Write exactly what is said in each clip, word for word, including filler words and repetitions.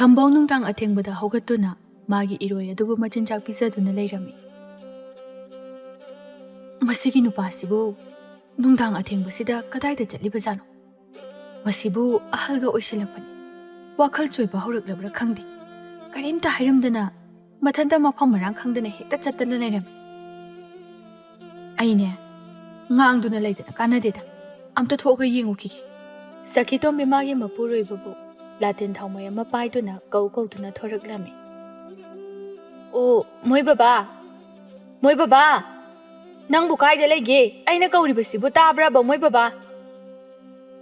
ꯈꯝꯕꯧ ꯅꯨꯡꯗꯥꯡ ꯑꯊꯦꯡꯕꯗ ꯍꯧꯒꯠꯇꯨꯅ ꯃꯥꯒꯤ ꯏꯔꯣꯏ ꯑꯗꯨꯕꯨ ꯃꯆꯤꯟꯖꯥꯛ ꯄꯤꯖꯗꯨꯅ ꯂꯩꯔꯝꯃꯤ꯫ "ꯃꯁꯤꯒꯤ ꯅꯨꯄꯥꯁꯤꯕꯨ ꯅꯨꯡꯗꯥꯡ ꯑꯊꯦꯡꯕꯁꯤꯗ ꯀꯗꯥꯏꯗ ꯆꯠꯂꯤꯕꯖꯥꯠꯅꯣ? ꯃꯁꯤꯕꯨ ꯑꯍꯜꯒ ꯑꯣꯏꯁꯤꯜꯂꯛꯄꯅꯤ꯫ ꯋꯥꯈꯜ ꯆꯣꯏꯕ ꯍꯧꯔꯛꯂꯕ꯭ꯔꯥ ꯈꯪꯗꯦ꯫ ꯀꯔꯤꯝꯇ ꯍꯥꯏꯔꯝꯗꯅ ꯃꯊꯟꯇ ꯃꯐꯝ ꯃꯔꯥꯡ ꯈꯪꯗꯅ ꯍꯦꯛꯇ ꯆꯠꯇꯅ ꯂꯩꯔꯝꯃꯤ꯫ ꯑꯩꯅꯦ, ꯉꯥꯡꯗꯨꯅ ꯂꯩꯗꯅ ꯀꯥꯟꯅꯗꯦꯗ꯫ ꯑꯝꯇ ꯊꯣꯛꯑꯒ ꯌꯦꯡꯉꯨꯈꯤꯒꯦ꯫" ꯁꯈꯤꯇꯣꯝꯕꯤ ꯃꯥꯒꯤ ꯃꯄꯨꯔꯣꯏꯕꯕꯨ ꯂꯥꯇꯦꯟ ꯊꯥꯎꯃꯩ ꯑꯃ ꯄꯥꯏꯗꯨꯅ ꯀꯧ ꯀꯧꯗꯨꯅ ꯊꯣꯔꯛꯂꯝꯃꯤ꯫ "ꯑꯣ, ꯃꯣꯏ ꯕꯕꯥ! ꯃꯣꯏ ꯕꯕꯥ! ꯅꯪꯕꯨ ꯀꯥꯏꯗ ꯂꯩꯒꯦ? ꯑꯩꯅ ꯀꯧꯔꯤꯕꯁꯤꯕꯨ ꯇꯥꯕ꯭ꯔꯕ, ꯃꯣꯏ ꯕꯕꯥ?"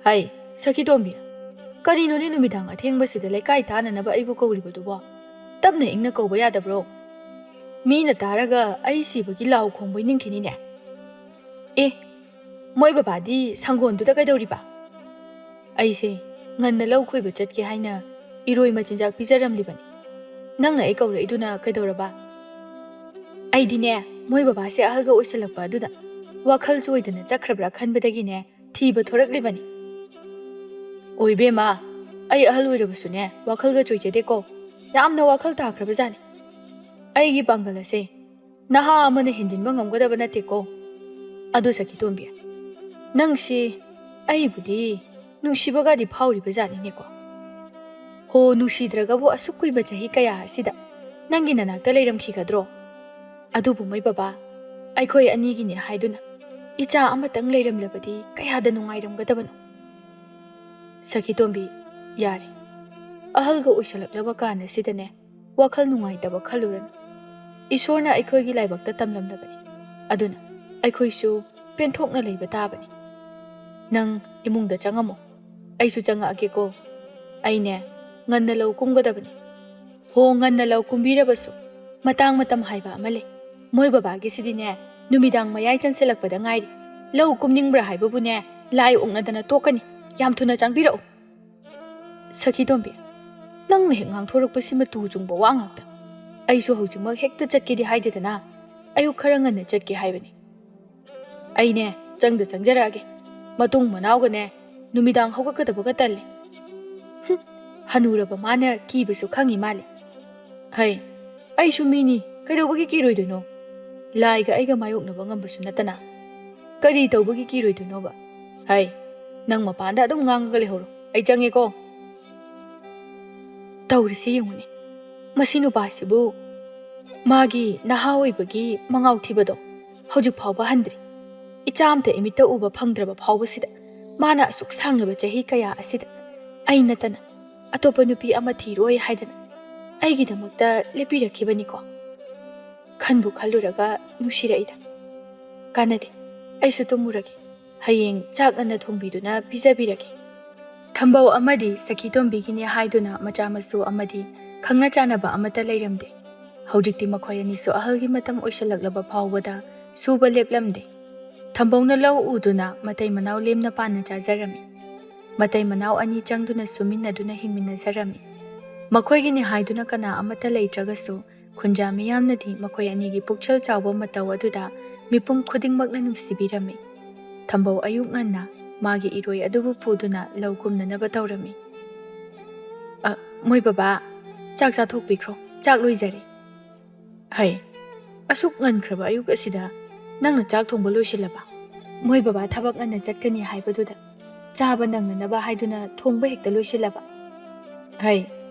"ꯍꯩ, ꯁꯈꯤꯇꯣꯝꯕꯤ, ꯀꯔꯤꯅꯣꯅꯦ ꯅꯨꯃꯤꯗꯥꯡ ꯑꯊꯦꯡꯕꯁꯤꯗ ꯂꯩꯀꯥꯏ ꯇꯥꯅꯅꯕ ꯑꯩꯕꯨ ꯀꯧꯔꯤꯕꯗꯨꯕꯣ? ꯇꯞꯅ ꯏꯪꯅ ꯀꯧꯕ ꯌꯥꯗꯕ꯭ꯔꯣ? ꯃꯤꯅ ꯇꯥꯔꯒ ꯑꯩ ꯁꯤꯕꯒꯤ ꯂꯥꯎ ꯈꯣꯡꯕꯣꯏ ꯅꯤꯡꯈꯤꯅꯤꯅꯦ꯫ ꯑꯦ, ꯃꯣꯏ ꯕꯕꯥꯗꯤ ꯁꯪꯒꯣꯟꯗꯨꯗ ꯀꯩꯗꯧꯔꯤꯕ?" "ꯑꯩꯁꯦ ꯉꯟꯅ ꯂꯧ ꯈꯣꯏꯕ ꯆꯠꯀꯦ ꯍꯥꯏꯅ ꯏꯔꯣꯏ ꯃꯆꯤꯟꯖꯥꯛ ꯄꯤꯖꯔꯝꯂꯤꯕꯅꯤ꯫ ꯅꯪꯅ ꯑꯩ ꯀꯧꯔꯛꯏꯗꯨꯅ ꯀꯩꯗꯧꯔꯕ?" "ꯑꯩꯗꯤꯅꯦ, ꯃꯣꯏ ꯕꯕꯥꯁꯦ ꯑꯍꯜꯒ ꯑꯣꯏꯁꯜꯂꯛꯄ ꯑꯗꯨꯗ ꯋꯥꯈꯜ ꯆꯣꯏꯗꯅ ꯆꯠꯈ꯭ꯔꯕ꯭ꯔꯥ ꯈꯟꯕꯗꯒꯤꯅꯦ, ꯊꯤꯕ ꯊꯣꯔꯛꯂꯤꯕꯅꯤ꯫" "ꯑꯣꯏꯕꯦꯝꯃ, ꯑꯩ ꯑꯍꯜ ꯑꯣꯏꯔꯕꯁꯨꯅꯦ, ꯋꯥꯈꯜꯒ ꯆꯣꯏꯖꯗꯦꯀꯣ꯫ ꯌꯥꯝꯅ ꯋꯥꯈꯜ ꯇꯥꯈ꯭ꯔꯕꯖꯥꯠꯅꯤ꯫ ꯑꯩꯒꯤ ꯄꯥꯡꯒꯜ ꯑꯁꯦ ꯅꯍꯥ ꯑꯃꯅ ꯍꯦꯟꯖꯤꯟꯕ ꯉꯝꯒꯗꯕ ꯅꯠꯇꯦꯀꯣ꯫ ꯑꯗꯨ ꯁꯈꯤꯇꯣꯝꯕꯤ, ꯅꯪꯁꯤ ꯑꯩꯕꯨꯗꯤ ꯅꯨꯡꯁꯤꯕꯒꯗꯤ ꯐꯥꯎꯔꯤꯕ ꯖꯥꯠꯅꯤꯅꯦꯀꯣ꯫ ꯍꯣ, ꯅꯨꯡꯁꯤꯗ꯭ꯔꯒꯕꯨ ꯑꯁꯨꯛ ꯀꯨꯏꯕ ꯆꯍꯤ ꯀꯌꯥ ꯑꯁꯤꯗ ꯅꯪꯒꯤ ꯅꯅꯥꯛꯇ ꯂꯩꯔꯝꯈꯤꯒꯗ꯭ꯔꯣ? ꯑꯗꯨꯕꯨ ꯃꯣꯏ ꯕꯕꯥ, ꯑꯩꯈꯣꯏ ꯑꯅꯤꯒꯤꯅꯦ ꯍꯥꯏꯗꯨꯅ ꯏꯆꯥ ꯑꯃꯇꯪ ꯂꯩꯔꯝꯂꯕꯗꯤ ꯀꯌꯥꯗ ꯅꯨꯡꯉꯥꯏꯔꯝꯒꯗꯕꯅꯣ꯫" ꯁꯈꯤꯇꯣꯝꯕꯤ, ꯌꯥꯔꯦ꯫ ꯑꯍꯜꯒ ꯑꯣꯏꯁꯜꯂꯛꯂꯕ ꯀꯥꯟ ꯑꯁꯤꯗꯅꯦ, ꯋꯥꯈꯜ ꯅꯨꯡꯉꯥꯏꯇꯕ ꯈꯜꯂꯨꯔꯅꯨ꯫ ꯏꯁꯣꯔꯅ ꯑꯩꯈꯣꯏꯒꯤ ꯂꯥꯏꯕꯛꯇ ꯇꯝꯂꯝꯂꯕꯅꯤ꯫ ꯑꯗꯨꯅ ꯑꯩꯈꯣꯏꯁꯨ ꯄꯦꯟꯊꯣꯛꯅ ꯂꯩꯕ ꯇꯥꯕꯅꯤ꯫ ꯅꯪ ꯏꯃꯨꯡꯗ ꯆꯪꯉꯝꯃꯣ꯫ ꯑꯩꯁꯨ ꯆꯪꯉꯛꯑꯒꯦꯀꯣ꯫ ꯑꯩꯅꯦ, ꯉꯟꯅ ꯂꯧ ꯀꯨꯝꯒꯗꯕꯅꯤ꯫ ꯍꯣ, ꯉꯟꯅ ꯂꯧ ꯀꯨꯝꯕꯤꯔꯕꯁꯨ ꯃꯇꯥꯡ ꯃꯇꯝ ꯍꯥꯏꯕ ꯑꯃ ꯂꯩ꯫ ꯃꯣꯏ ꯕꯕꯥꯒꯤꯁꯤꯗꯤꯅꯦ, ꯅꯨꯃꯤꯗꯥꯡ ꯃꯌꯥꯏ ꯆꯟꯁꯤꯜꯂꯛꯄꯗ ꯉꯥꯏꯔꯤ꯫ ꯂꯧ ꯀꯨꯝꯅꯤꯡꯕ꯭ꯔꯥ ꯍꯥꯏꯕꯕꯨꯅꯦ, ꯂꯥꯏ ꯑꯣꯛꯅꯗꯅ ꯇꯣꯛꯀꯅꯤ꯫ ꯌꯥꯝ ꯊꯨꯅ ꯆꯪꯕꯤꯔꯛꯎ꯫ ꯁꯈꯤꯇꯣꯝꯕꯤ, ꯅꯪꯅ ꯍꯦꯛ ꯉꯥꯡꯊꯣꯔꯛꯄꯁꯤꯃ ꯇꯨ ꯆꯨꯡꯕ ꯋꯥ ꯉꯥꯛꯇ꯫ ꯑꯩꯁꯨ ꯍꯧꯖꯤꯛꯃꯛ ꯍꯦꯛꯇ ꯆꯠꯀꯦꯗꯤ ꯍꯥꯏꯗꯦꯗꯅ, ꯑꯌꯨꯛ ꯈꯔ ꯉꯟꯅ ꯆꯠꯀꯦ ꯍꯥꯏꯕꯅꯤ꯫ ꯑꯩꯅꯦ, ꯆꯪꯗ ꯆꯪꯖꯔꯛꯑꯒꯦ꯫ ꯃꯇꯨꯡ ꯃꯅꯥꯎꯒꯅꯦ, ꯅꯨꯃꯤꯗꯥꯡ ꯍꯧꯒꯠꯀꯗꯕꯒ ꯇꯜꯂꯦ꯫ ꯍꯨꯝ, ꯍꯅꯨꯔꯕ ꯃꯥꯅ ꯀꯤꯕꯁꯨ ꯈꯪꯉꯤ ꯃꯥꯜꯂꯦ꯫ "ꯍꯩ, ꯑꯩꯁꯨ ꯃꯤꯅꯤ, ꯀꯩꯗꯧꯕꯒꯤ ꯀꯤꯔꯣꯏꯗꯣꯏꯅꯣ? ꯂꯥꯏꯒ ꯑꯩꯒ ꯃꯥꯌꯣꯛꯅꯕ ꯉꯝꯕꯁꯨ ꯅꯠꯇꯅ꯫ ꯀꯔꯤ ꯇꯧꯕꯒꯤ ꯀꯤꯔꯣꯏꯗꯣꯏꯅꯣꯕ? ꯍꯩ, ꯅꯪ ꯃꯄꯥꯟꯗ ꯑꯗꯨꯝ ꯉꯥꯡꯉꯒ ꯂꯩꯍꯧꯔꯣ, ꯑꯩ ꯆꯪꯉꯦꯀꯣ꯫" ꯇꯧꯔꯤꯁꯤ ꯌꯦꯡꯉꯨꯅꯦ, ꯃꯁꯤ ꯅꯨꯄꯥꯁꯤꯕꯨ ꯃꯥꯒꯤ ꯅꯍꯥ ꯑꯣꯏꯕꯒꯤ ꯃꯉꯥꯎ ꯊꯤꯕꯗꯣ ꯍꯧꯖꯤꯛ ꯐꯥꯎꯕ ꯍꯟꯗ꯭ꯔꯤ꯫ ꯏꯆꯥ ꯑꯝꯇ ꯏꯃꯤꯠꯇ ꯎꯕ ꯐꯪꯗ꯭ꯔꯕ ꯐꯥꯎꯕꯁꯤꯗ, ꯃꯥꯅ ꯑꯁꯨꯛ ꯁꯥꯡꯂꯕ ꯆꯍꯤ ꯀꯌꯥ ꯑꯁꯤꯗ ꯑꯩ ꯅꯠꯇꯅ ꯑꯇꯣꯞꯄ ꯅꯨꯄꯤ ꯑꯃ ꯊꯤꯔꯣꯏ ꯍꯥꯏꯗꯅ ꯑꯩꯒꯤꯗꯃꯛꯇ ꯂꯦꯞꯄꯤꯔꯛꯈꯤꯕꯅꯤꯀꯣ꯫ ꯈꯟꯕꯨ ꯈꯜꯂꯨꯔꯒ ꯅꯨꯡꯁꯤꯔꯛꯏꯗ꯫ ꯀꯥꯟꯅꯗꯦ, ꯑꯩꯁꯨ ꯇꯨꯝꯃꯨꯔꯒꯦ꯫ ꯍꯌꯦꯡ ꯆꯥꯛ ꯉꯟꯅ ꯊꯣꯡꯕꯤꯗꯨꯅ ꯄꯤꯖꯕꯤꯔꯒꯦ꯫ ꯊꯝꯕꯧ ꯑꯃꯗꯤ ꯁꯈꯤꯇꯣꯝꯕꯤꯒꯤꯅꯦ ꯍꯥꯏꯗꯨꯅ ꯃꯆꯥ ꯃꯁꯨ ꯑꯃꯗꯤ ꯈꯪꯅ ꯆꯥꯟꯅꯕ ꯑꯃꯠꯇ ꯂꯩꯔꯝꯗꯦ꯫ ꯍꯧꯖꯤꯛꯇꯤ ꯃꯈꯣꯏ ꯑꯅꯤꯁꯨ ꯑꯍꯜꯒꯤ ꯃꯇꯝ ꯑꯣꯏꯁꯜꯂꯛꯂꯕ ꯐꯥꯎꯕꯗ ꯁꯨꯕ ꯂꯦꯞꯂꯝꯗꯦ꯫ ꯊꯝꯕꯧꯅ ꯂꯧ ꯎꯗꯨꯅ ꯃꯇꯩ ꯃꯅꯥꯎ ꯂꯦꯝꯅ ꯄꯥꯟꯅ ꯆꯥꯖꯔꯝꯃꯤ꯫ ꯃꯇꯩ ꯃꯅꯥꯎ ꯑꯅꯤ ꯆꯪꯗꯨꯅ ꯁꯨꯃꯤꯟꯅꯗꯨꯅ ꯍꯤꯡꯃꯤꯟꯅꯖꯔꯝꯃꯤ꯫ ꯃꯈꯣꯏꯒꯤꯅꯤ ꯍꯥꯏꯗꯨꯅ ꯀꯅꯥ ꯑꯃꯠꯇ ꯂꯩꯇ꯭ꯔꯒꯁꯨ, ꯈꯨꯟꯖꯥ ꯃꯤꯌꯥꯝꯅꯗꯤ ꯃꯈꯣꯏ ꯑꯅꯤꯒꯤ ꯄꯨꯛꯆꯦꯜ ꯆꯥꯎꯕ ꯃꯇꯧ ꯑꯗꯨꯗ ꯃꯤꯄꯨꯝ ꯈꯨꯗꯤꯡꯃꯛꯅ ꯅꯨꯡꯁꯤꯕꯤꯔꯝꯃꯤ꯫ ꯊꯝꯕꯧ ꯑꯌꯨꯛ ꯉꯟꯅ ꯃꯥꯒꯤ ꯏꯔꯣꯏ ꯑꯗꯨꯕꯨ ꯄꯨꯗꯨꯅ ꯂꯧ ꯀꯨꯝꯅꯅꯕ ꯇꯧꯔꯝꯃꯤ꯫ "ꯑ, ꯃꯣꯏ ꯕꯕꯥ, ꯆꯥꯛ ꯆꯥꯊꯣꯛꯄꯤꯈ꯭ꯔꯣ, ꯆꯥꯛ ꯂꯣꯏꯖꯔꯦ꯫" "ꯍꯩ, ꯑꯁꯨꯛ ꯉꯟꯈ꯭ꯔꯕ ꯑꯌꯨꯛ ꯑꯁꯤꯗ ꯅꯪꯅ ꯆꯥꯛ ꯊꯣꯡꯕ ꯂꯣꯏꯁꯤꯜꯂꯕ? ꯃꯣꯏ ꯕꯕꯥ ꯊꯕꯛ ꯉꯟꯅ ꯆꯠꯀꯅꯤ ꯍꯥꯏꯕꯗꯨꯗ ꯆꯥꯕ ꯅꯪꯅꯅꯕ ꯍꯥꯏꯗꯨꯅ ꯊꯣꯡꯕ ꯍꯦꯛꯇ ꯂꯣꯏꯁꯤꯜꯂꯕ?" "ꯍꯩ,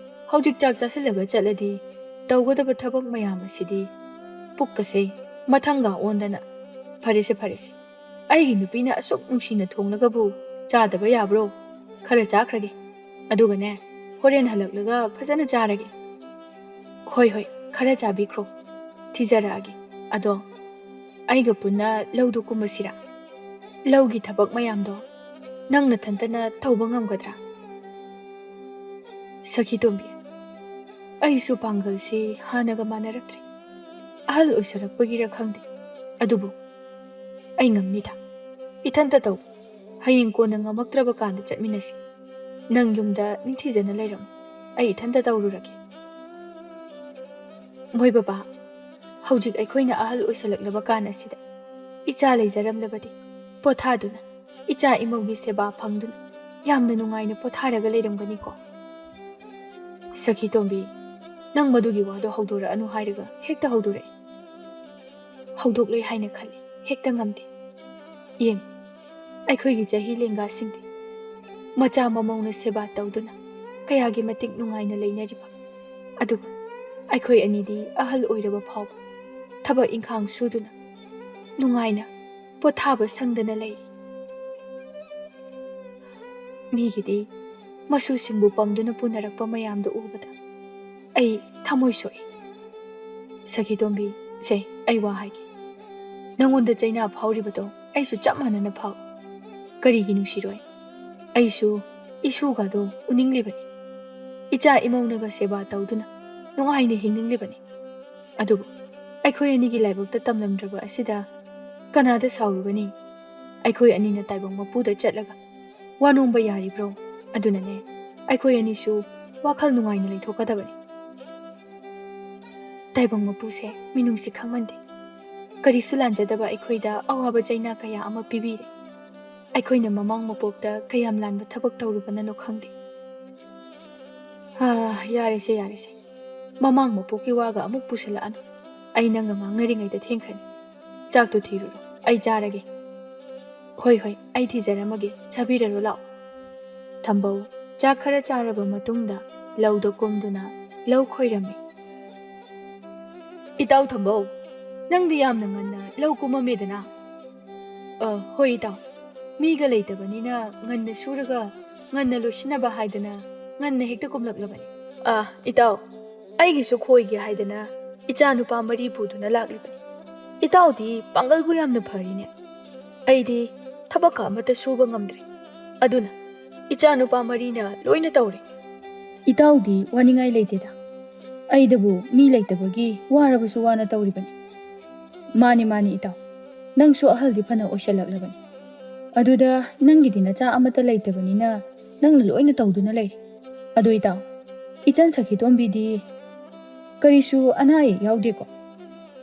ꯍꯧꯖꯤꯛ ꯆꯥꯛ ꯆꯥꯁꯤꯜꯂꯒ ꯆꯠꯂꯗꯤ ꯇꯧꯒꯗꯕ ꯊꯕꯛ ꯃꯌꯥꯝ ꯑꯁꯤꯗꯤ ꯄꯨꯛꯀꯁꯦ ꯃꯊꯪꯒ ꯑꯣꯟꯗꯅ꯫ ꯐꯔꯦꯁꯦ, ꯐꯔꯦꯁꯦ, ꯑꯩꯒꯤ ꯅꯨꯄꯤꯅ ꯑꯁꯨꯛ ꯅꯨꯡꯁꯤꯅ ꯊꯣꯡꯂꯒꯕꯨ ꯆꯥꯗꯕ ꯌꯥꯕ꯭ꯔꯣ? ꯈꯔ ꯆꯥꯈ꯭ꯔꯒꯦ, ꯑꯗꯨꯒꯅꯦ, ꯍꯣꯔꯦꯟ ꯍꯜꯂꯛꯂꯒ ꯐꯖꯅ ꯆꯥꯔꯒꯦ꯫" "ꯍꯣꯏ, ꯍꯣꯏ, ꯈꯔ ꯆꯥꯕꯤꯈ꯭ꯔꯣ, ꯊꯤꯖꯔꯛꯑꯒꯦ꯫ ꯑꯗꯣ ꯑꯩꯒ ꯄꯨꯟꯅ ꯂꯧꯗꯨ ꯀꯨꯝꯃꯁꯤꯔꯥ? ꯂꯧꯒꯤ ꯊꯕꯛ ꯃꯌꯥꯝꯗꯣ ꯅꯪ ꯅꯊꯟꯇꯅ ꯇꯧꯕ ꯉꯝꯒꯗ꯭ꯔꯥ?" "ꯁꯈꯤ ꯇꯣꯝꯕꯤ, ꯑꯩꯁꯨ ꯄꯥꯡꯒꯜꯁꯤ ꯍꯥꯟꯅꯒ ꯃꯥꯟꯅꯔꯛꯇ꯭ꯔꯦ꯫ ꯑꯍꯜ ꯑꯣꯏꯁꯜꯂꯛꯄꯒꯤꯔ ꯈꯪꯗꯦ, ꯑꯗꯨꯕꯨ ꯑꯩ ꯉꯝꯅꯤꯗ꯫ ꯏꯊꯟꯇ ꯇꯧ꯫ ꯍꯌꯦꯡ ꯀꯣꯟꯅ ꯉꯝꯃꯛꯇ꯭ꯔꯕ ꯀꯥꯟꯗ ꯆꯠꯃꯤꯟꯅꯁꯤ꯫ ꯅꯪ ꯌꯨꯝꯗ ꯅꯤꯡꯊꯤꯖꯅ ꯂꯩꯔꯝꯃꯨ, ꯑꯩ ꯏꯊꯟꯇ ꯇꯧꯔꯨꯔꯒꯦ꯫" "ꯃꯣꯏ ꯕꯕꯥ, ꯍꯧꯖꯤꯛ ꯑꯩꯈꯣꯏꯅ ꯑꯍꯜ ꯑꯣꯏꯁꯜꯂꯛꯂꯕ ꯀꯥꯟ ꯑꯁꯤꯗ ꯏꯆꯥ ꯂꯩꯖꯔꯝꯂꯕꯗꯤ ꯄꯣꯊꯥꯗꯨꯅ ꯏꯆꯥ ꯏꯃꯧꯒꯤ ꯁꯦꯕꯥ ꯐꯪꯗꯨꯅ ꯌꯥꯝꯅ ꯅꯨꯡꯉꯥꯏꯅ ꯄꯣꯊꯥꯔꯒ ꯂꯩꯔꯝꯒꯅꯤꯀꯣ꯫" ꯁꯈꯤ ꯇꯣꯝꯕꯤ, ꯅꯪ ꯃꯗꯨꯒꯤ ꯋꯥꯗꯣ ꯍꯧꯗꯣꯔꯛꯑꯅꯨ ꯍꯥꯏꯔꯒ ꯍꯦꯛꯇ ꯍꯧꯗꯣꯔꯛꯏ꯫ ꯍꯧꯗꯣꯛꯂꯣꯏ ꯍꯥꯏꯅ ꯈꯜꯂꯤ, ꯍꯦꯛꯇ ꯉꯝꯗꯦ꯫ ꯌꯦꯡ, ꯑꯩꯈꯣꯏꯒꯤ ꯆꯍꯤ ꯂꯦꯡꯒꯥꯁꯤꯡꯗꯤ ꯃꯆꯥ ꯃꯃꯧꯅ ꯁꯦꯕꯥ ꯇꯧꯗꯨꯅ ꯀꯌꯥꯒꯤ ꯃꯇꯤꯛ ꯅꯨꯡꯉꯥꯏꯅ ꯂꯩꯅꯔꯤꯕ꯫ ꯑꯗꯨꯒ ꯑꯩꯈꯣꯏ ꯑꯅꯤꯗꯤ ꯑꯍꯜ ꯑꯣꯏꯔꯕ ꯐꯥꯎꯕ ꯊꯕꯛ ꯏꯪꯈꯥꯡ ꯁꯨꯗꯨꯅ ꯅꯨꯡꯉꯥꯏꯅ ꯄꯣꯊꯥꯕ ꯁꯪꯗꯅ ꯂꯩꯔꯤ꯫ ꯃꯤꯒꯤꯗꯤ ꯃꯁꯨꯁꯤꯡꯕꯨ ꯄꯝꯗꯨꯅ ꯄꯨꯅꯔꯛꯄ ꯃꯌꯥꯝꯗꯨ ꯎꯕꯗ ꯑꯩ ꯊꯃꯣꯏ ꯁꯣꯛꯏ꯫ ꯁꯈꯤ ꯇꯣꯝꯕꯤ, ꯁꯦ, ꯑꯩ ꯋꯥ ꯍꯥꯏꯒꯦ꯫ ꯅꯪꯉꯣꯟꯗ ꯆꯩꯅꯥ ꯐꯥꯎꯔꯤꯕꯗꯣ ꯑꯩꯁꯨ ꯆꯞ ꯃꯥꯟꯅꯅ ꯐꯥꯎꯏ꯫ ꯀꯔꯤꯒꯤ ꯅꯨꯡꯁꯤꯔꯣꯏ? ꯑꯩꯁꯨ ꯏꯁꯨꯒꯗꯣ ꯎꯅꯤꯡꯂꯤꯕꯅꯤ꯫ ꯏꯆꯥ ꯏꯃꯧꯅꯒ ꯁꯦꯕꯥ ꯇꯧꯗꯨꯅ ꯅꯨꯡꯉꯥꯏꯅ ꯍꯤꯡꯅꯤꯡꯂꯤꯕꯅꯤ꯫ ꯑꯗꯨꯕꯨ ꯑꯩꯈꯣꯏ ꯑꯅꯤꯒꯤ ꯂꯥꯏꯕꯛꯇ ꯇꯝꯂꯝꯗ꯭ꯔꯕ ꯑꯁꯤꯗ ꯀꯅꯥꯗ ꯁꯥꯎꯔꯨꯒꯅꯤ? ꯑꯩꯈꯣꯏ ꯑꯅꯤꯅ ꯇꯥꯏꯕꯪ ꯃꯄꯨꯗ ꯆꯠꯂꯒ ꯋꯥ ꯅꯣꯝꯕ ꯌꯥꯔꯤꯕ꯭ꯔꯣ? ꯑꯗꯨꯅꯅꯦ, ꯑꯩꯈꯣꯏ ꯑꯅꯤꯁꯨ ꯋꯥꯈꯜ ꯅꯨꯡꯉꯥꯏꯅ ꯂꯩꯊꯣꯛꯀꯗꯕꯅꯤ꯫ ꯇꯥꯏꯕꯪ ꯃꯄꯨꯁꯦ ꯃꯤꯅꯨꯡꯁꯤ ꯈꯪꯃꯟꯗꯦ꯫ ꯀꯔꯤꯁꯨ ꯂꯥꯟꯖꯗꯕ ꯑꯩꯈꯣꯏꯗ ꯑꯋꯥꯕ ꯆꯩꯅꯥ ꯀꯌꯥ ꯑꯃ ꯄꯤꯕꯤꯔꯦ꯫ ꯑꯩꯈꯣꯏꯅ ꯃꯃꯥꯡ ꯃꯄꯣꯛꯇ ꯀꯌꯥꯝ ꯂꯥꯟꯕ ꯊꯕꯛ ꯇꯧꯔꯨꯕꯅꯅꯣ ꯈꯪꯗꯦ꯫ ꯍꯥ, ꯌꯥꯔꯦꯁꯦ, ꯌꯥꯔꯦꯁꯦ꯫ ꯃꯃꯥꯡ ꯃꯄꯣꯛꯀꯤ ꯋꯥꯒ ꯑꯃꯨꯛ ꯄꯨꯁꯜꯂꯛꯑꯅꯨ꯫ ꯑꯩ ꯅꯪꯒ ꯉꯥꯡꯅꯔꯤꯉꯩꯗ ꯊꯦꯡꯈ꯭ꯔꯅꯤ꯫ ꯆꯥꯛꯇꯣ ꯊꯤꯔꯨꯔꯣ, ꯑꯩ ꯆꯥꯔꯒꯦ꯫ ꯍꯣꯏ, ꯍꯣꯏ, ꯑꯩ ꯊꯤꯖꯔꯝꯃꯒꯦ, ꯆꯥꯕꯤꯔꯔꯣ ꯂꯥꯛꯑꯣ꯫ ꯊꯝꯕꯧ ꯆꯥꯛ ꯈꯔ ꯆꯥꯔꯕ ꯃꯇꯨꯡꯗ ꯂꯧꯗ ꯀꯨꯝꯗꯨꯅ ꯂꯧ ꯈꯣꯏꯔꯝꯃꯤ꯫ ꯏꯇꯥꯎ ꯊꯝꯕꯧ, ꯅꯪꯗꯤ ꯌꯥꯝꯅ ꯉꯟꯅ ꯂꯧ ꯀꯨꯝꯃꯝꯃꯦꯗꯅ? ꯑ, ꯍꯣꯏ ꯏꯇꯥꯎ, ꯃꯤꯒ ꯂꯩꯇꯕꯅꯤꯅ ꯉꯟꯅ ꯁꯨꯔꯒ ꯉꯟꯅ ꯂꯣꯏꯁꯤꯟꯅꯕ ꯍꯥꯏꯗꯅ ꯉꯟꯅ ꯍꯦꯛꯇ ꯀꯨꯝꯂꯛꯂꯕꯅꯤ꯫ ꯑ, ꯏꯇꯥꯎ, ꯑꯩꯒꯤꯁꯨ ꯈꯣꯏꯒꯦ ꯍꯥꯏꯗꯅ ꯏꯆꯥ ꯅꯨꯄꯥ ꯃꯔꯤ ꯄꯨꯗꯨꯅ ꯂꯥꯛꯂꯤꯕꯅꯤ꯫ ꯏꯇꯥꯎꯗꯤ ꯄꯥꯡꯒꯜꯕꯨ ꯌꯥꯝꯅ ꯐꯔꯤꯅꯦ꯫ ꯑꯩꯗꯤ ꯊꯕꯛꯀ ꯑꯃꯠꯇ ꯁꯨꯕ ꯉꯝꯗ꯭ꯔꯦ꯫ ꯑꯗꯨꯅ ꯏꯆꯥ ꯅꯨꯄꯥ ꯃꯔꯤꯅ ꯂꯣꯏꯅ ꯇꯧꯔꯦ꯫ ꯏꯇꯥꯎꯗꯤ ꯋꯥꯅꯤꯡꯉꯥꯏ ꯂꯩꯇꯦꯗ꯫ ꯑꯩꯗꯕꯨ ꯃꯤ ꯂꯩꯇꯕꯒꯤ ꯋꯥꯔꯕꯁꯨ ꯋꯥꯅ ꯇꯧꯔꯤꯕꯅꯤ꯫ ꯃꯥꯅꯤ, ꯃꯥꯅꯤ ꯏꯇꯥꯎ, ꯅꯪꯁꯨ ꯑꯍꯜꯗꯤ ꯐꯅ ꯑꯣꯏꯁꯜꯂꯛꯂꯕꯅꯤ꯫ ꯑꯗꯨꯗ ꯅꯪꯒꯤꯗꯤ ꯅꯆꯥ ꯑꯃꯠꯇ ꯂꯩꯇꯕꯅꯤꯅ ꯅꯪꯅ ꯂꯣꯏꯅ ꯇꯧꯗꯨꯅ ꯂꯩꯔꯦ꯫ ꯑꯗꯣ ꯏꯇꯥꯎ, ꯏꯆꯟ ꯁꯈꯤꯇꯣꯝꯕꯤꯗꯤ ꯀꯔꯤꯁꯨ ꯑꯅꯥ ꯑꯌꯦꯛ ꯌꯥꯎꯗꯦꯀꯣ?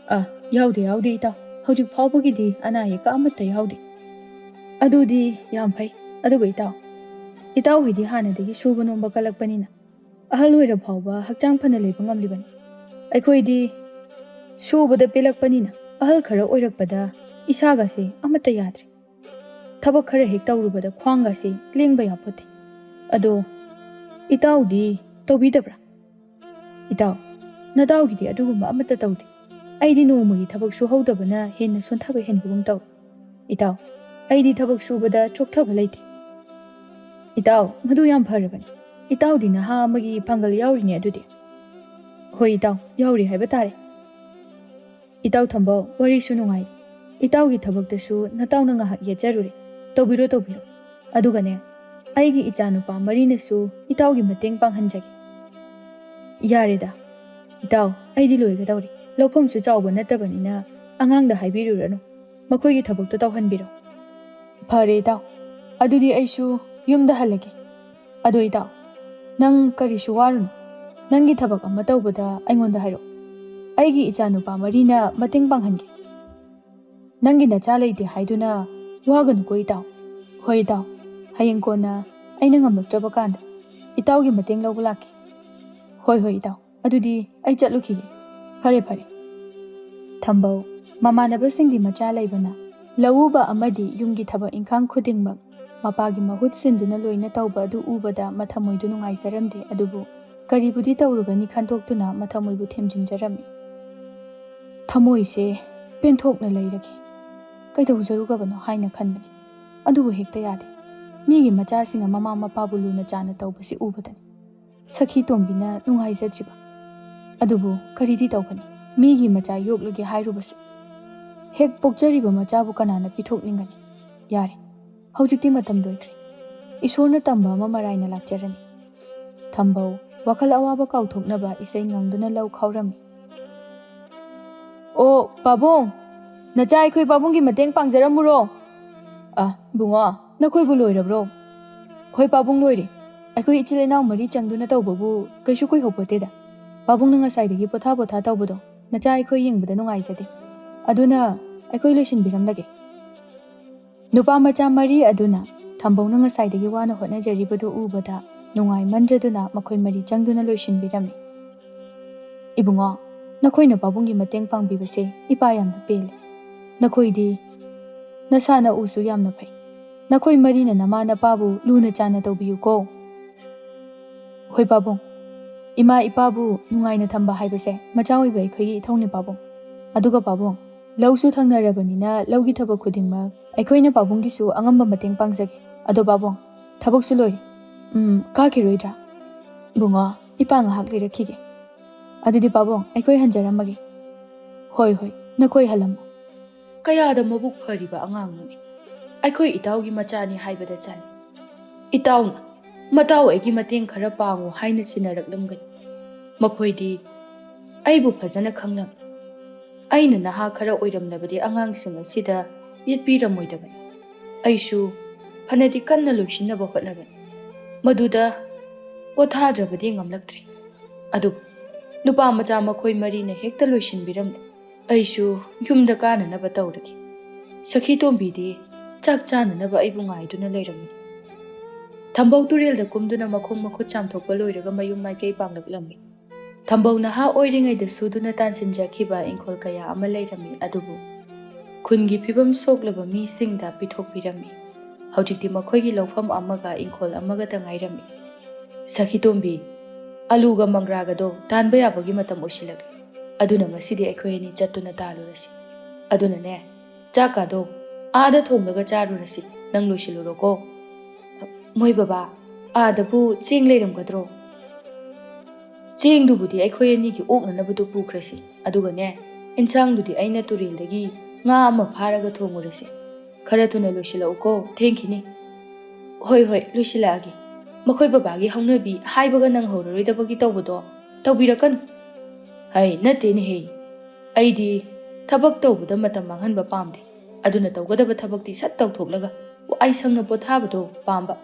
ꯑ, ꯌꯥꯎꯗꯦ, ꯌꯥꯎꯗꯦ ꯏꯇꯥꯎ, ꯍꯧꯖꯤꯛ ꯐꯥꯎꯕꯒꯤꯗꯤ ꯑꯅꯥ ꯑꯌꯦꯛꯀ ꯑꯃꯠꯇ ꯌꯥꯎꯗꯦ꯫ ꯑꯗꯨꯗꯤ ꯌꯥꯝ ꯐꯩ꯫ ꯑꯗꯨꯕꯨ ꯏꯇꯥꯎ, ꯏꯇꯥꯎ ꯍꯣꯏꯗꯤ ꯍꯥꯟꯅꯗꯒꯤ ꯁꯨꯕ ꯅꯣꯝꯕ ꯀꯜꯂꯛꯄꯅꯤꯅ ꯑꯍꯜ ꯑꯣꯏꯔ ꯐꯥꯎꯕ ꯍꯛꯆꯥꯡ ꯐꯅ ꯂꯩꯕ ꯉꯝꯂꯤꯕꯅꯤ꯫ ꯑꯩꯈꯣꯏꯗꯤ ꯁꯨꯕꯗ ꯄꯦꯜꯂꯛꯄꯅꯤꯅ ꯑꯍꯜ ꯈꯔ ꯑꯣꯏꯔꯛꯄꯗ ꯏꯁꯥꯒꯁꯦ ꯑꯃꯠꯇ ꯌꯥꯗ꯭ꯔꯦ꯫ ꯊꯕꯛ ꯈꯔ ꯍꯦꯛ ꯇꯧꯔꯨꯕꯗ ꯈ꯭ꯋꯥꯡꯒꯁꯦ ꯂꯦꯡꯕ ꯌꯥꯄꯣꯠꯇꯦ꯫ ꯑꯗꯣ ꯏꯇꯥꯎꯗꯤ ꯇꯧꯕꯤꯗꯕ꯭ꯔꯥ? ꯏꯇꯥꯎ, ꯅꯇꯥꯎꯒꯤꯗꯤ ꯑꯗꯨꯒꯨꯝꯕ ꯑꯃꯠꯇ ꯇꯧꯗꯦ꯫ ꯑꯩꯗꯤ ꯅꯣꯡꯃꯒꯤ ꯊꯕꯛ ꯁꯨꯍꯧꯗꯕꯅ ꯍꯦꯟꯅ ꯁꯣꯟꯊꯕ ꯍꯦꯟꯕꯒꯨꯝ ꯇꯧꯏ꯫ ꯏꯇꯥꯎ, ꯑꯩꯗꯤ ꯊꯕꯛ ꯁꯨꯕꯗ ꯆꯣꯛꯊꯕ ꯂꯩꯇꯦ꯫ ꯏꯇꯥꯎ, ꯃꯗꯨ ꯌꯥꯝ ꯐꯔꯕꯅꯤ꯫ ꯏꯇꯥꯎꯗꯤ ꯅꯍꯥ ꯑꯃꯒꯤ ꯄꯥꯡꯒꯜ ꯌꯥꯎꯔꯤꯅꯦ ꯑꯗꯨꯗꯤ꯫ ꯍꯣꯏ ꯏꯇꯥꯎ, ꯌꯥꯎꯔꯤ ꯍꯥꯏꯕ ꯇꯥꯔꯦ꯫ ꯏꯇꯥꯎ ꯊꯝꯕꯧ, ꯋꯥꯔꯤꯁꯨ ꯅꯨꯡꯉꯥꯏꯔꯤ꯫ ꯏꯇꯥꯎꯒꯤ ꯊꯕꯛꯇꯁꯨ ꯅꯇꯥꯎꯅ ꯉꯥꯏꯍꯥꯛ ꯌꯦꯠꯆꯔꯨꯔꯦ꯫ ꯇꯧꯕꯤꯔꯣ, ꯇꯧꯕꯤꯔꯣ꯫ ꯑꯗꯨꯒꯅꯦ, ꯑꯩꯒꯤ ꯏꯆꯥꯅꯨꯄꯥ ꯃꯔꯤꯅꯁꯨ ꯏꯇꯥꯎꯒꯤ ꯃꯇꯦꯡ ꯄꯥꯡꯍꯟꯖꯒꯦ꯫ ꯌꯥꯔꯦꯗ, ꯏꯇꯥꯎ, ꯑꯩꯗꯤ ꯂꯣꯏꯒꯗꯧꯔꯦ꯫ ꯂꯧꯐꯝꯁꯨ ꯆꯥꯎꯕ ꯅꯠꯇꯕꯅꯤꯅ ꯑꯉꯥꯡꯗ ꯍꯥꯏꯕꯤꯔꯨꯔꯅꯨ꯫ ꯃꯈꯣꯏꯒꯤ ꯊꯕꯛꯇꯣ ꯇꯧꯍꯟꯕꯤꯔꯣ꯫ ꯐꯔꯦ ꯏꯇꯥꯎ, ꯑꯗꯨꯗꯤ ꯑꯩꯁꯨ ꯌꯨꯝꯗ ꯍꯜꯂꯒꯦ꯫ ꯑꯗꯣ ꯏꯇꯥꯎ, ꯅꯪ ꯀꯔꯤꯁꯨ ꯋꯥꯔꯨꯅꯨ꯫ ꯅꯪꯒꯤ ꯊꯕꯛ ꯑꯃ ꯇꯧꯕꯗ ꯑꯩꯉꯣꯟꯗ ꯍꯥꯏꯔꯛꯑꯣ꯫ ꯑꯩꯒꯤ ꯏꯆꯥꯅꯨꯄꯥ ꯃꯔꯤꯅ ꯃꯇꯦꯡ ꯄꯥꯡꯍꯟꯒꯦ꯫ ꯅꯪꯒꯤ ꯅꯆꯥ ꯂꯩꯇꯦ ꯍꯥꯏꯗꯨꯅ ꯋꯥꯒꯅꯨꯀꯣ ꯏꯇꯥꯎ꯫ ꯍꯣꯏ ꯏꯇꯥꯎ, ꯍꯌꯦꯡ ꯀꯣꯟꯅ ꯑꯩꯅ ꯉꯝꯂꯛꯇ꯭ꯔꯕ ꯀꯥꯟꯗ ꯏꯇꯥꯎꯒꯤ ꯃꯇꯦꯡ ꯂꯧꯕ ꯂꯥꯛꯀꯦ꯫ ꯍꯣꯏ ꯍꯣꯏ ꯏꯇꯥꯎ, ꯑꯗꯨꯗꯤ ꯑꯩ ꯆꯠꯂꯨꯈꯤꯒꯦ꯫ ꯐꯔꯦ ꯐꯔꯦ꯫ ꯊꯝꯕꯧ, ꯃꯃꯥꯟꯅꯕꯁꯤꯡꯗꯤ ꯃꯆꯥ ꯂꯩꯕꯅ ꯂꯧꯎꯕ ꯑꯃꯗꯤ ꯌꯨꯝꯒꯤ ꯊꯕꯛ ꯏꯪꯈꯥꯡ ꯈꯨꯗꯤꯡꯃꯛ ꯃꯄꯥꯒꯤ ꯃꯍꯨꯠ ꯁꯤꯟꯗꯨꯅ ꯂꯣꯏꯅ ꯇꯧꯕ ꯑꯗꯨ ꯎꯕꯗ ꯃꯊꯃꯣꯏꯗꯨ ꯅꯨꯡꯉꯥꯏꯖꯔꯝꯗꯦ꯫ ꯑꯗꯨꯕꯨ ꯀꯔꯤꯕꯨꯗꯤ ꯇꯧꯔꯨꯒꯅꯤ ꯈꯟꯗꯣꯛꯇꯨꯅ ꯃꯊꯃꯣꯏꯕꯨ ꯊꯦꯝꯖꯤꯟꯖꯔꯝꯃꯤ꯫ ꯊꯃꯣꯏꯁꯦ ꯄꯦꯟꯊꯣꯛꯅ ꯂꯩꯔꯒꯦ, ꯀꯩꯗꯧꯖꯔꯨꯒꯕꯅꯣ ꯍꯥꯏꯅ ꯈꯟꯕꯅꯤ꯫ ꯑꯗꯨꯕꯨ ꯍꯦꯛꯇ ꯌꯥꯗꯦ꯫ ꯃꯤꯒꯤ ꯃꯆꯥꯁꯤꯡꯅ ꯃꯃꯥ ꯃꯄꯥꯕꯨ ꯂꯨꯅ ꯆꯥꯅ ꯇꯧꯕꯁꯤ ꯎꯕꯗꯅꯤ ꯁꯈꯤ ꯇꯣꯝꯕꯤꯅ ꯅꯨꯡꯉꯥꯏꯖꯗ꯭ꯔꯤꯕ꯫ ꯑꯗꯨꯕꯨ ꯀꯔꯤꯗꯤ ꯇꯧꯒꯅꯤ? ꯃꯤꯒꯤ ꯃꯆꯥ ꯌꯣꯛꯂꯒꯦ ꯍꯥꯏꯔꯨꯕꯁꯨ, ꯍꯦꯛ ꯄꯣꯛꯆꯔꯤꯕ ꯃꯆꯥꯕꯨ ꯀꯅꯥꯅ ꯄꯤꯊꯣꯛꯅꯤꯡꯒꯅꯤ? ꯌꯥꯔꯦ, ꯍꯧꯖꯤꯛꯇꯤ ꯃꯇꯝ ꯂꯣꯏꯈ꯭ꯔꯦ꯫ ꯏꯁꯣꯔꯅ ꯇꯝꯕ ꯑꯃ ꯃꯔꯥꯏꯅ ꯂꯥꯛꯆꯔꯅꯤ꯫ ꯊꯝꯕꯧ ꯋꯥꯈꯜ ꯑꯋꯥꯕ ꯀꯥꯎꯊꯣꯛꯅꯕ ꯏꯁꯩ ꯉꯪꯗꯨꯅ ꯂꯧ ꯈꯥꯎꯔꯝꯃꯤ꯫ "ꯑꯣ ꯄꯥꯕꯨꯡ, ꯅꯆꯥ ꯑꯩꯈꯣꯏ ꯄꯥꯕꯨꯡꯒꯤ ꯃꯇꯦꯡ ꯄꯥꯡꯖꯔꯝꯃꯨꯔꯣ?" "ꯑ, ꯕꯨꯡꯉꯣ, ꯅꯈꯣꯏꯕꯨ ꯂꯣꯏꯔꯕ꯭ꯔꯣ?" "ꯍꯣꯏ ꯄꯥꯕꯨꯡ, ꯂꯣꯏꯔꯦ꯫ ꯑꯩꯈꯣꯏ ꯏꯆꯤꯜ ꯏꯅꯥꯎ ꯃꯔꯤ ꯆꯪꯗꯨꯅ ꯇꯧꯕꯕꯨ ꯀꯩꯁꯨ ꯀꯨꯏꯍꯧꯄꯣꯠꯇꯦꯗ꯫ ꯄꯥꯕꯨꯡꯅ ꯉꯁꯥꯏꯗꯒꯤ ꯄꯣꯊꯥ ꯄꯣꯊꯥ ꯇꯧꯕꯗꯣ ꯅꯆꯥ ꯑꯩꯈꯣꯏ ꯌꯦꯡꯕꯗ ꯅꯨꯡꯉꯥꯏꯖꯗꯦ꯫ ꯑꯗꯨꯅ ꯑꯩꯈꯣꯏ ꯂꯣꯏꯁꯤꯟꯕꯤꯔꯝꯂꯒꯦ꯫" ꯅꯨꯄꯥ ꯃꯆꯥ ꯃꯔꯤ ꯑꯗꯨꯅ ꯊꯝꯕꯧꯅ ꯉꯁꯥꯏꯗꯒꯤ ꯋꯥꯅ ꯍꯣꯠꯅꯖꯔꯤꯕꯗꯨ ꯎꯕꯗ ꯅꯨꯡꯉꯥꯏꯃꯟꯗ꯭ꯔꯗꯨꯅ ꯃꯈꯣꯏ ꯃꯔꯤ ꯆꯪꯗꯨꯅ ꯂꯣꯏꯁꯤꯟꯕꯤꯔꯝꯃꯤ꯫ "ꯏꯕꯨꯡꯉꯣ, ꯅꯈꯣꯏꯅ ꯄꯥꯕꯨꯡꯒꯤ ꯃꯇꯦꯡ ꯄꯥꯡꯕꯤꯕꯁꯦ ꯏꯄꯥ ꯌꯥꯝꯅ ꯄꯦꯜꯂꯦ꯫ ꯅꯈꯣꯏꯗꯤ ꯅꯁꯥ ꯅꯎꯁꯨ ꯌꯥꯝꯅ ꯐꯩ꯫ ꯅꯈꯣꯏ ꯃꯔꯤꯅ ꯅꯃꯥ ꯅꯄꯥꯕꯨ ꯂꯨꯅ ꯆꯥꯟꯅ ꯇꯧꯕꯤꯌꯨꯀꯣ꯫" "ꯍꯣꯏ ꯄꯥꯕꯨꯡ, ꯏꯃꯥ ꯏꯄꯥꯕꯨ ꯅꯨꯡꯉꯥꯏꯅ ꯊꯝꯕ ꯍꯥꯏꯕꯁꯦ ꯃꯆꯥ ꯑꯣꯏꯕ ꯑꯩꯈꯣꯏꯒꯤ ꯏꯊꯧꯅꯤ ꯄꯥꯕꯨꯡ꯫ ꯑꯗꯨꯒ ꯄꯥꯕꯨꯡ, ꯂꯧꯁꯨ ꯊꯪꯅꯔꯕꯅꯤꯅ ꯂꯧꯒꯤ ꯊꯕꯛ ꯈꯨꯗꯤꯡꯃꯛ ꯑꯩꯈꯣꯏꯅ ꯄꯥꯕꯨꯡꯒꯤꯁꯨ ꯑꯉꯝꯕ ꯃꯇꯦꯡ ꯄꯥꯡꯖꯒꯦ꯫ ꯑꯗꯣ ꯄꯥꯕꯨꯡ, ꯊꯕꯛꯁꯨ ꯂꯣꯏꯔꯦ꯫ ꯎꯝ, ꯀꯥꯈꯤꯔꯣꯏꯗ꯭ꯔꯥ?" "ꯏꯕꯨꯡꯉꯣ, ꯏꯄꯥ ꯉꯥꯏꯍꯥꯛ ꯂꯩꯔꯛꯈꯤꯒꯦ꯫ ꯑꯗꯨꯗꯤ ꯄꯥꯕꯨꯡ, ꯑꯩꯈꯣꯏ ꯍꯟꯖꯔꯝꯃꯒꯦ꯫" "ꯍꯣꯏ, ꯍꯣꯏ, ꯅꯈꯣꯏ ꯍꯜꯂꯝꯃꯣ꯫" ꯀꯌꯥꯗ ꯃꯕꯨꯛ ꯐꯔꯤꯕ ꯑꯉꯥꯡꯅꯣꯅꯦ꯫ ꯑꯩꯈꯣꯏ ꯏꯇꯥꯎꯒꯤ ꯃꯆꯥꯅꯤ ꯍꯥꯏꯕꯗ ꯆꯥꯅꯤ꯫ ꯏꯇꯥꯎꯅ, "ꯃꯇꯥꯎ, ꯑꯩꯒꯤ ꯃꯇꯦꯡ ꯈꯔ ꯄꯥꯡꯉꯨ" ꯍꯥꯏꯅ ꯁꯤꯟꯅꯔꯛꯂꯝꯒꯅꯤ꯫ ꯃꯈꯣꯏꯗꯤ ꯑꯩꯕꯨ ꯐꯖꯅ ꯈꯪꯂꯝꯃꯤ꯫ ꯑꯩꯅ ꯅꯍꯥ ꯈꯔ ꯑꯣꯏꯔꯝꯂꯕꯗꯤ ꯑꯉꯥꯡꯁꯤꯡ ꯑꯁꯤꯗ ꯌꯦꯠꯄꯤꯔꯝꯃꯣꯏꯗꯕꯅꯤ꯫ ꯑꯩꯁꯨ ꯐꯅꯗꯤ ꯀꯟꯅ ꯂꯣꯏꯁꯤꯟꯅꯕ ꯍꯣꯠꯅꯕꯅꯤ꯫ ꯃꯗꯨꯗ ꯄꯣꯊꯥꯗ꯭ꯔꯕꯗꯤ ꯉꯝꯂꯛꯇ꯭ꯔꯦ꯫ ꯑꯗꯨꯕꯨ ꯅꯨꯄꯥ ꯃꯆꯥ ꯃꯈꯣꯏ ꯃꯔꯤꯅ ꯍꯦꯛꯇ ꯂꯣꯏꯁꯤꯟꯕꯤꯔꯝꯂꯦ꯫ ꯑꯩꯁꯨ ꯌꯨꯝꯗ ꯀꯥꯅꯅꯕ ꯇꯧꯔꯒꯦ꯫ ꯁꯈꯤ ꯇꯣꯝꯕꯤꯗꯤ ꯆꯥꯛ ꯆꯥꯅꯅꯕ ꯑꯩꯕꯨ ꯉꯥꯏꯗꯨꯅ ꯂꯩꯔꯝꯃꯤ꯫ ꯊꯝꯕꯧ ꯇꯨꯔꯦꯜꯗ ꯀꯨꯝꯗꯨꯅ ꯃꯈꯣꯡ ꯃꯈꯨꯠ ꯆꯥꯝꯊꯣꯛꯄ ꯂꯣꯏꯔꯒ ꯃꯌꯨꯝ ꯃꯥꯏꯀꯩ ꯄꯥꯡꯂꯛꯂꯝꯃꯤ꯫ ꯊꯝꯕꯧ ꯅꯍꯥ ꯑꯣꯏꯔꯤꯉꯩꯗ ꯁꯨꯗꯨꯅ ꯇꯥꯟꯁꯤꯟꯖꯈꯤꯕ ꯏꯪꯈꯣꯜ ꯀꯌꯥ ꯑꯃ ꯂꯩꯔꯝꯃꯤ, ꯑꯗꯨꯕꯨ ꯈꯨꯟꯒꯤ ꯐꯤꯕꯝ ꯁꯣꯛꯂꯕ ꯃꯤꯁꯤꯡꯗ ꯄꯤꯊꯣꯛꯄꯤꯔꯝꯃꯤ꯫ ꯍꯧꯖꯤꯛꯇꯤ ꯃꯈꯣꯏꯒꯤ ꯂꯧꯐꯝ ꯑꯃꯒ ꯏꯪꯈꯣꯜ ꯑꯃꯒꯇ ꯉꯥꯏꯔꯝꯃꯤ꯫ "ꯁꯈꯤꯇꯣꯝꯕꯤ, ꯑꯂꯨꯒ ꯃꯪꯒ꯭ꯔꯥꯒꯗꯣ ꯇꯥꯟꯕ ꯌꯥꯕꯒꯤ ꯃꯇꯝ ꯑꯣꯏꯁꯤꯜꯂꯛꯂꯦ꯫ ꯑꯗꯨꯅ ꯉꯁꯤꯗꯤ ꯑꯩꯈꯣꯏ ꯑꯅꯤ ꯆꯠꯇꯨꯅ ꯇꯥꯜꯂꯨꯔꯁꯤ꯫ ꯑꯗꯨꯅꯅꯦ, ꯆꯥꯛꯀꯥꯗꯣ ꯑꯥꯗ ꯊꯣꯡꯂꯒ ꯆꯥꯔꯨꯔꯁꯤ꯫ ꯅꯪ ꯂꯣꯏꯁꯤꯜꯂꯨꯔꯣꯀꯣ꯫" "ꯃꯣꯏ ꯕꯕꯥ, ꯑꯥꯗꯕꯨ ꯆꯦꯡ ꯂꯩꯔꯝꯒꯗ꯭ꯔꯣ?" "ꯆꯦꯡꯗꯨꯕꯨꯗꯤ ꯑꯩꯈꯣꯏ ꯑꯅꯤꯒꯤ ꯑꯣꯛꯅꯅꯕꯗꯨ ꯄꯨꯈ꯭ꯔꯁꯤ꯫ ꯑꯗꯨꯒꯅꯦ, ꯏꯟꯁꯥꯡꯗꯨꯗꯤ ꯑꯩꯅ ꯇꯨꯔꯦꯜꯗꯒꯤ ꯉꯥ ꯑꯃ ꯐꯥꯔꯒ ꯊꯣꯡꯉꯨꯔꯁꯤ꯫ ꯈꯔ ꯊꯨꯅ ꯂꯣꯏꯁꯤꯜꯂꯛꯎꯀꯣ, ꯊꯦꯡꯈꯤꯅꯤ꯫" "ꯍꯣꯏ, ꯍꯣꯏ, ꯂꯣꯏꯁꯤꯜꯂꯛꯑꯒꯦ꯫ ꯃꯈꯣꯏ ꯕꯕꯥꯒꯤ ꯍꯧꯅꯕꯤ ꯍꯥꯏꯕꯒ ꯅꯪꯍꯧꯔꯔꯣꯏꯗꯕꯒꯤ ꯇꯧꯕꯗꯣ ꯇꯧꯕꯤꯔꯛꯀꯅꯨ꯫" "ꯍꯩ, ꯅꯠꯇꯦꯅꯦꯍꯦ꯫ ꯑꯩꯗꯤ ꯊꯕꯛ ꯇꯧꯕꯗ ꯃꯇꯝ ꯃꯥꯡꯍꯟꯕ ꯄꯥꯝꯗꯦ꯫ ꯑꯗꯨꯅ ꯇꯧꯒꯗꯕ ꯊꯕꯛꯇꯤ ꯁꯠ ꯇꯧꯊꯣꯛꯂꯒ ꯋꯥꯏ ꯁꯪꯅ ꯄꯣꯊꯥꯕꯗꯣ ꯄꯥꯝꯕ꯫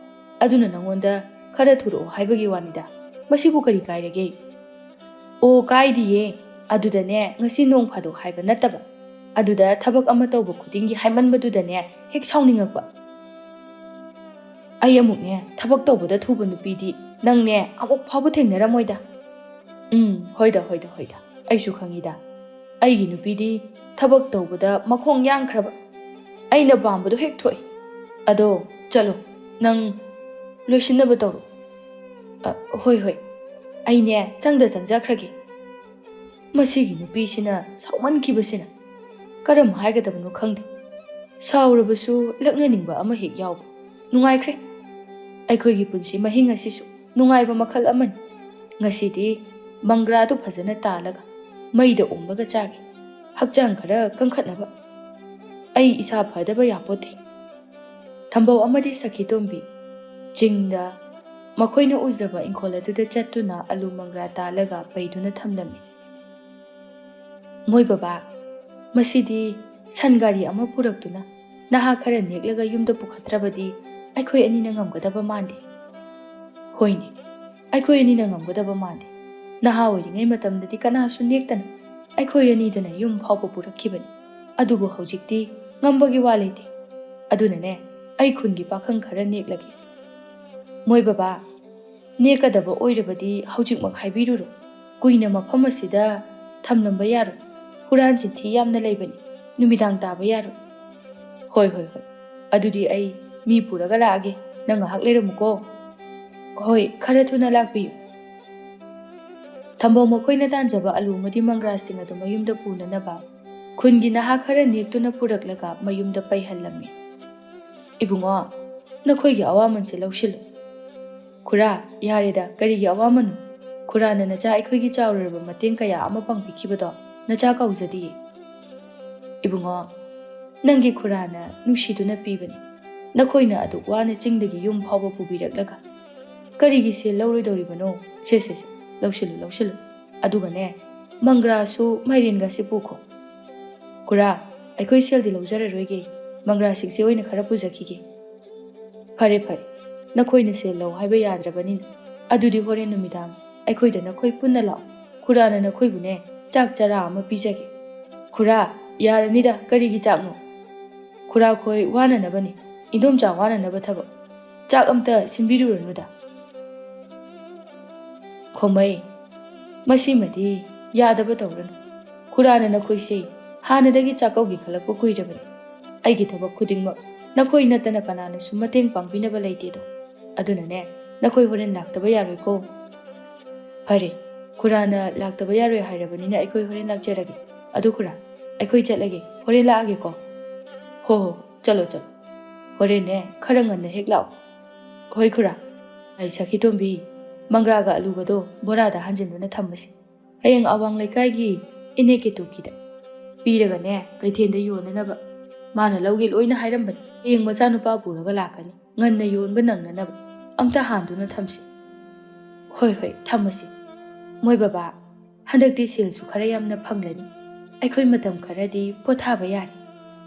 ꯑꯗꯨꯅ ꯅꯉꯣꯟꯗ ꯈꯔ ꯊꯨꯔꯛꯑꯣ ꯍꯥꯏꯕꯒꯤ ꯋꯥꯅꯤꯗ꯫ ꯃꯁꯤꯕꯨ ꯀꯔꯤ ꯀꯥꯏꯔꯒꯦ?" "ꯑꯣ, ꯀꯥꯏꯗꯤꯌꯦ꯫ ꯑꯗꯨꯗꯅꯦ, ꯉꯁꯤ ꯅꯣꯡ ꯐꯥꯗꯣꯛ ꯍꯥꯏꯕ ꯅꯠꯇꯕ꯫ ꯑꯗꯨꯗ ꯊꯕꯛ ꯑꯃ ꯇꯧꯕ ꯈꯨꯗꯤꯡꯒꯤ ꯍꯥꯏꯃꯟꯕꯗꯨꯗꯅꯦ ꯍꯦꯛ ꯁꯥꯎꯅꯤꯡꯉꯛꯄ꯫" ꯑꯩ ꯑꯃꯨꯛꯅꯦ, ꯊꯕꯛ ꯇꯧꯕꯗ ꯊꯨꯕ ꯅꯨꯄꯤꯗꯤ ꯅꯪꯅꯦ ꯑꯃꯨꯛ ꯐꯥꯎꯕ ꯊꯦꯡꯅꯔꯝꯃꯣꯏꯗ꯫ ꯎꯝ, ꯍꯣꯏꯗ, ꯍꯣꯏꯗ, ꯍꯣꯏꯗ, ꯑꯩꯁꯨ ꯈꯪꯉꯤꯗ꯫ ꯑꯩꯒꯤ ꯅꯨꯄꯤꯗꯤ ꯊꯕꯛ ꯇꯧꯕꯗ ꯃꯈꯣꯡ ꯌꯥꯡꯈ꯭ꯔꯕ꯫ ꯑꯩꯅ ꯄꯥꯝꯕꯗꯣ ꯍꯦꯛ ꯊꯣꯛꯏ꯫ ꯑꯗꯣ ꯆꯠꯂꯣ, ꯅꯪ ꯂꯣꯏꯁꯤꯟꯅꯕ ꯇꯧꯔꯣ꯫ ꯑ, ꯍꯣꯏ, ꯍꯣꯏ, ꯑꯩꯅꯦ ꯆꯪꯗ ꯆꯪꯖꯈ꯭ꯔꯒꯦ꯫ ꯃꯁꯤꯒꯤ ꯅꯨꯄꯤꯁꯤꯅ ꯁꯥꯎꯃꯟꯈꯤꯕꯁꯤꯅ ꯀꯔꯝ ꯍꯥꯏꯒꯗꯕꯅꯣ ꯈꯪꯗꯦ꯫ ꯁꯥꯎꯔꯕꯁꯨ ꯂꯛꯅꯅꯤꯡꯕ ꯑꯃ ꯍꯦꯛ ꯌꯥꯎꯕ꯫ ꯅꯨꯡꯉꯥꯏꯈ꯭ꯔꯦ꯫ ꯑꯩꯈꯣꯏꯒꯤ ꯄꯨꯟꯁꯤ ꯃꯍꯤꯡ ꯑꯁꯤꯁꯨ ꯅꯨꯡꯉꯥꯏꯕ ꯃꯈꯜ ꯑꯃꯅꯤ꯫ ꯉꯁꯤꯗꯤ ꯃꯪꯒ꯭ꯔꯥꯗꯨ ꯐꯖꯅ ꯇꯥꯜꯂꯒ ꯃꯩꯗ ꯎꯝꯂꯒ ꯆꯥꯒꯦ, ꯍꯛꯆꯥꯡ ꯈꯔ ꯀꯟꯈꯠꯅꯕ꯫ ꯑꯩ ꯏꯁꯥ ꯐꯗꯕ ꯌꯥꯄꯣꯠꯇꯦ꯫ ꯊꯝꯕꯧ ꯑꯃꯗꯤ ꯁꯈꯤꯇꯣꯝꯕꯤ ꯆꯤꯡꯗ ꯃꯈꯣꯏꯅ ꯎꯖꯕ ꯏꯪꯈꯣꯜ ꯑꯗꯨꯗ ꯆꯠꯇꯨꯅ ꯑꯂꯨ ꯃꯪꯒ꯭ꯔꯥ ꯇꯥꯜꯂꯒ ꯄꯩꯗꯨꯅ ꯊꯝꯂꯝꯃꯤ꯫ ꯃꯣꯏ ꯕꯕꯥ, ꯃꯁꯤꯗꯤ ꯁꯟ ꯒꯥꯔꯤ ꯑꯃ ꯄꯨꯔꯛꯇꯨꯅ ꯅꯍꯥ ꯈꯔ ꯅꯦꯛꯂꯒ ꯌꯨꯝꯗ ꯄꯨꯈꯠꯇ꯭ꯔꯕꯗꯤ ꯑꯩꯈꯣꯏ ꯑꯅꯤꯅ ꯉꯝꯒꯗꯕ ꯃꯥꯟꯗꯦ꯫ ꯍꯣꯏꯅꯦ, ꯑꯩꯈꯣꯏ ꯑꯅꯤꯅ ꯉꯝꯒꯗꯕ ꯃꯥꯟꯗꯦ꯫ ꯅꯍꯥ ꯑꯣꯏꯔꯤꯉꯩ ꯃꯇꯝꯗꯗꯤ ꯀꯅꯥꯁꯨ ꯅꯦꯛꯇꯅ ꯑꯩꯈꯣꯏ ꯑꯅꯤꯗꯅ ꯌꯨꯝ ꯐꯥꯎꯕ ꯄꯨꯔꯛꯈꯤꯕꯅꯤ꯫ ꯑꯗꯨꯕꯨ ꯍꯧꯖꯤꯛꯇꯤ ꯉꯝꯕꯒꯤ ꯋꯥ ꯂꯩꯇꯦ꯫ ꯑꯗꯨꯅꯅꯦ, ꯑꯩ ꯈꯨꯟꯒꯤ ꯄꯥꯈꯪ ꯈꯔ ꯅꯦꯛꯂꯒꯦ꯫ ꯃꯣꯏ ꯕꯕꯥ, ꯅꯦꯛꯀꯗꯕ ꯑꯣꯏꯔꯕꯗꯤ ꯍꯧꯖꯤꯛꯃꯛ ꯍꯥꯏꯕꯤꯔꯨꯔꯣ꯫ ꯀꯨꯏꯅ ꯃꯐꯝ ꯑꯁꯤꯗ ꯊꯝꯂꯝꯕ ꯌꯥꯔꯣꯏ꯫ ꯍꯨꯔꯥꯟ ꯆꯤꯟꯊꯤ ꯌꯥꯝꯅ ꯂꯩꯕꯅꯤ꯫ ꯅꯨꯃꯤꯗꯥꯡ ꯇꯥꯕ ꯌꯥꯔꯣꯏ꯫ ꯍꯣꯏ, ꯍꯣꯏ, ꯍꯣꯏ꯫ ꯑꯗꯨꯗꯤ ꯑꯩ ꯃꯤ ꯄꯨꯔꯒ ꯂꯥꯛꯑꯒꯦ꯫ ꯅꯪ ꯉꯥꯏꯍꯥꯛ ꯂꯩꯔꯝꯃꯨꯀꯣ꯫ ꯍꯣꯏ, ꯈꯔ ꯊꯨꯅ ꯂꯥꯛꯄꯤꯌꯨ꯫ ꯊꯝꯕꯧ ꯃꯈꯣꯏꯅ ꯇꯥꯟꯖꯕ ꯑꯂꯨ ꯑꯃꯗꯤ ꯃꯪꯒ꯭ꯔꯥꯁꯤꯡ ꯑꯗꯨ ꯃꯌꯨꯝꯗ ꯄꯨꯅꯅꯕ ꯈꯨꯟꯒꯤ ꯅꯍꯥ ꯈꯔ ꯅꯦꯛꯇꯨꯅ ꯄꯨꯔꯛꯂꯒ ꯃꯌꯨꯝꯗ ꯄꯩꯍꯜꯂꯝꯃꯤ꯫ "ꯏꯕꯨꯡꯉꯣ, ꯅꯈꯣꯏꯒꯤ ꯑꯋꯥꯃꯟꯁꯦ ꯂꯧꯁꯤꯜꯂꯨ꯫" "ꯈꯨꯔꯥ, ꯌꯥꯔꯦꯗ, ꯀꯔꯤꯒꯤ ꯑꯋꯥꯃꯟꯅꯣ? ꯈꯨꯔꯥꯅ ꯅꯆꯥ ꯑꯩꯈꯣꯏꯒꯤ ꯆꯥꯎꯔꯔꯕ ꯃꯇꯦꯡ ꯀꯌꯥ ꯑꯃ ꯄꯥꯡꯕꯤꯈꯤꯕꯗꯣ ꯅꯆꯥ ꯀꯧꯖꯗꯤꯌꯦ꯫" "ꯏꯕꯨꯡꯉꯣ, ꯅꯪꯒꯤ ꯈꯨꯔꯥꯅ ꯅꯨꯡꯁꯤꯗꯨꯅ ꯄꯤꯕꯅꯤ꯫ ꯅꯈꯣꯏꯅ ꯑꯗꯨꯛ ꯋꯥꯅ ꯆꯤꯡꯗꯒꯤ ꯌꯨꯝ ꯐꯥꯎꯕ ꯄꯨꯕꯤꯔꯛꯂꯒ ꯀꯔꯤꯒꯤ ꯁꯦꯜ ꯂꯧꯔꯣꯏꯗꯧꯔꯤꯕꯅꯣ? ꯁꯦ, ꯁꯦ, ꯁꯦ, ꯂꯧꯁꯤꯜꯂꯨ, ꯂꯧꯁꯤꯜꯂꯨ꯫ ꯑꯗꯨꯒꯅꯦ, ꯃꯪꯒ꯭ꯔꯥꯁꯨ ꯃꯥꯏꯔꯦꯟꯒꯁꯤ ꯄꯨꯈꯣ꯫" "ꯈꯨꯔꯥ, ꯑꯩꯈꯣꯏ ꯁꯦꯜꯗꯤ ꯂꯧꯖꯔꯔꯣꯏꯒꯦ꯫ ꯃꯪꯒ꯭ꯔꯥꯁꯤꯡꯁꯤ ꯑꯣꯏꯅ ꯈꯔ ꯄꯨꯖꯈꯤꯒꯦ꯫" "ꯐꯔꯦ, ꯐꯔꯦ꯫ ꯅꯈꯣꯏꯅ ꯁꯦꯜ ꯂꯧ ꯍꯥꯏꯕ ꯌꯥꯗ꯭ꯔꯕꯅꯤꯅ, ꯑꯗꯨꯗꯤ ꯍꯣꯔꯦꯟ ꯅꯨꯃꯤꯗꯥꯡ ꯑꯩꯈꯣꯏꯗ ꯅꯈꯣꯏ ꯄꯨꯟꯅ ꯂꯥꯛꯑꯣ꯫ ꯈꯨꯔꯥꯅ ꯅꯈꯣꯏꯕꯨꯅꯦ, ꯆꯥꯛ ꯆꯔꯥ ꯑꯃ ꯄꯤꯖꯒꯦ꯫" "ꯈꯨꯔꯥ, ꯌꯥꯔꯅꯤꯗ, ꯀꯔꯤꯒꯤ ꯆꯥꯛꯅꯣ? ꯈꯨꯔꯥꯈꯣꯏ ꯋꯥꯅꯅꯕꯅꯤ, ꯏꯟꯗꯣꯝꯆꯥ ꯋꯥꯅꯅꯕ ꯊꯕꯛ꯫ ꯆꯥꯛ ꯑꯝꯇ ꯁꯤꯟꯕꯤꯔꯨꯔꯅꯨꯗ꯫ ꯈꯣꯃꯩ, ꯃꯁꯤꯃꯗꯤ ꯌꯥꯗꯕ ꯇꯧꯔꯅꯨ꯫ ꯈꯨꯔꯥꯅ ꯅꯈꯣꯏꯁꯦ ꯍꯥꯟꯅꯗꯒꯤ ꯆꯥꯛꯀꯧꯒꯦ ꯈꯜꯂꯛꯄ ꯀꯨꯏꯔꯕꯅꯤ꯫ ꯑꯩꯒꯤ ꯊꯕꯛ ꯈꯨꯗꯤꯡꯃꯛ ꯅꯈꯣꯏ ꯅꯠꯇꯅ ꯀꯅꯥꯅꯁꯨ ꯃꯇꯦꯡ ꯄꯥꯡꯕꯤꯅꯕ ꯂꯩꯇꯦꯗꯣ꯫ ꯑꯗꯨꯅꯅꯦ, ꯅꯈꯣꯏ ꯍꯣꯔꯦꯟ ꯂꯥꯛꯇꯕ ꯌꯥꯔꯣꯏꯀꯣ꯫ ꯐꯔꯦ, ꯈꯨꯔꯥꯅ ꯂꯥꯛꯇꯕ ꯌꯥꯔꯣꯏ ꯍꯥꯏꯔꯕꯅꯤꯅ ꯑꯩꯈꯣꯏ ꯍꯣꯔꯦꯟ ꯂꯥꯛꯆꯔꯒꯦ꯫ ꯑꯗꯨ ꯈꯨꯔꯥ, ꯑꯩꯈꯣꯏ ꯆꯠꯂꯒꯦ, ꯍꯣꯔꯦꯟ ꯂꯥꯛꯑꯒꯦꯀꯣ꯫ ꯍꯣ ꯍꯣ, ꯆꯠꯂꯣ ꯆꯠꯂꯣ꯫ ꯍꯣꯔꯦꯟꯅꯦ, ꯈꯔ ꯉꯟꯅ ꯍꯦꯛ ꯂꯥꯛꯑꯣ꯫ ꯍꯣꯏ ꯈꯨꯔꯥ꯫ ꯑꯩ ꯁꯈꯤꯇꯣꯝꯕꯤ, ꯃꯪꯒ꯭ꯔꯥꯒ ꯑꯂꯨꯒꯗꯣ ꯕꯣꯔꯥꯗ ꯍꯥꯟꯖꯤꯟꯗꯨꯅ ꯊꯝꯃꯁꯤ꯫ ꯍꯌꯦꯡ ꯑꯋꯥꯡ ꯂꯩꯀꯥꯏꯒꯤ ꯏꯅꯦ ꯀꯦꯇꯨꯀꯤꯗ ꯄꯤꯔꯒꯅꯦ, ꯀꯩꯊꯦꯜꯗ ꯌꯣꯟꯅꯅꯕ꯫ ꯃꯥꯅ ꯂꯧꯒꯦ ꯂꯣꯏꯅ ꯍꯥꯏꯔꯝꯕꯅꯤ꯫ ꯍꯌꯦꯡ ꯃꯆꯥꯅꯨꯄꯥ ꯄꯨꯔꯒ ꯂꯥꯛꯀꯅꯤ꯫ ꯉꯟꯅ ꯌꯣꯟꯕ ꯅꯪꯅꯅꯕ ꯑꯝꯇ ꯍꯥꯟꯗꯨꯅ ꯊꯝꯁꯤ꯫ ꯍꯣꯏ ꯍꯣꯏ, ꯊꯝꯃꯁꯤ꯫ ꯃꯣꯏ ꯕꯕꯥ, ꯍꯟꯗꯛꯇꯤ ꯁꯦꯜꯁꯨ ꯈꯔ ꯌꯥꯝꯅ ꯐꯪꯂꯅꯤ꯫ ꯑꯩꯈꯣꯏ ꯃꯇꯝ ꯈꯔꯗꯤ ꯄꯣꯊꯥꯕ ꯌꯥꯔꯦ꯫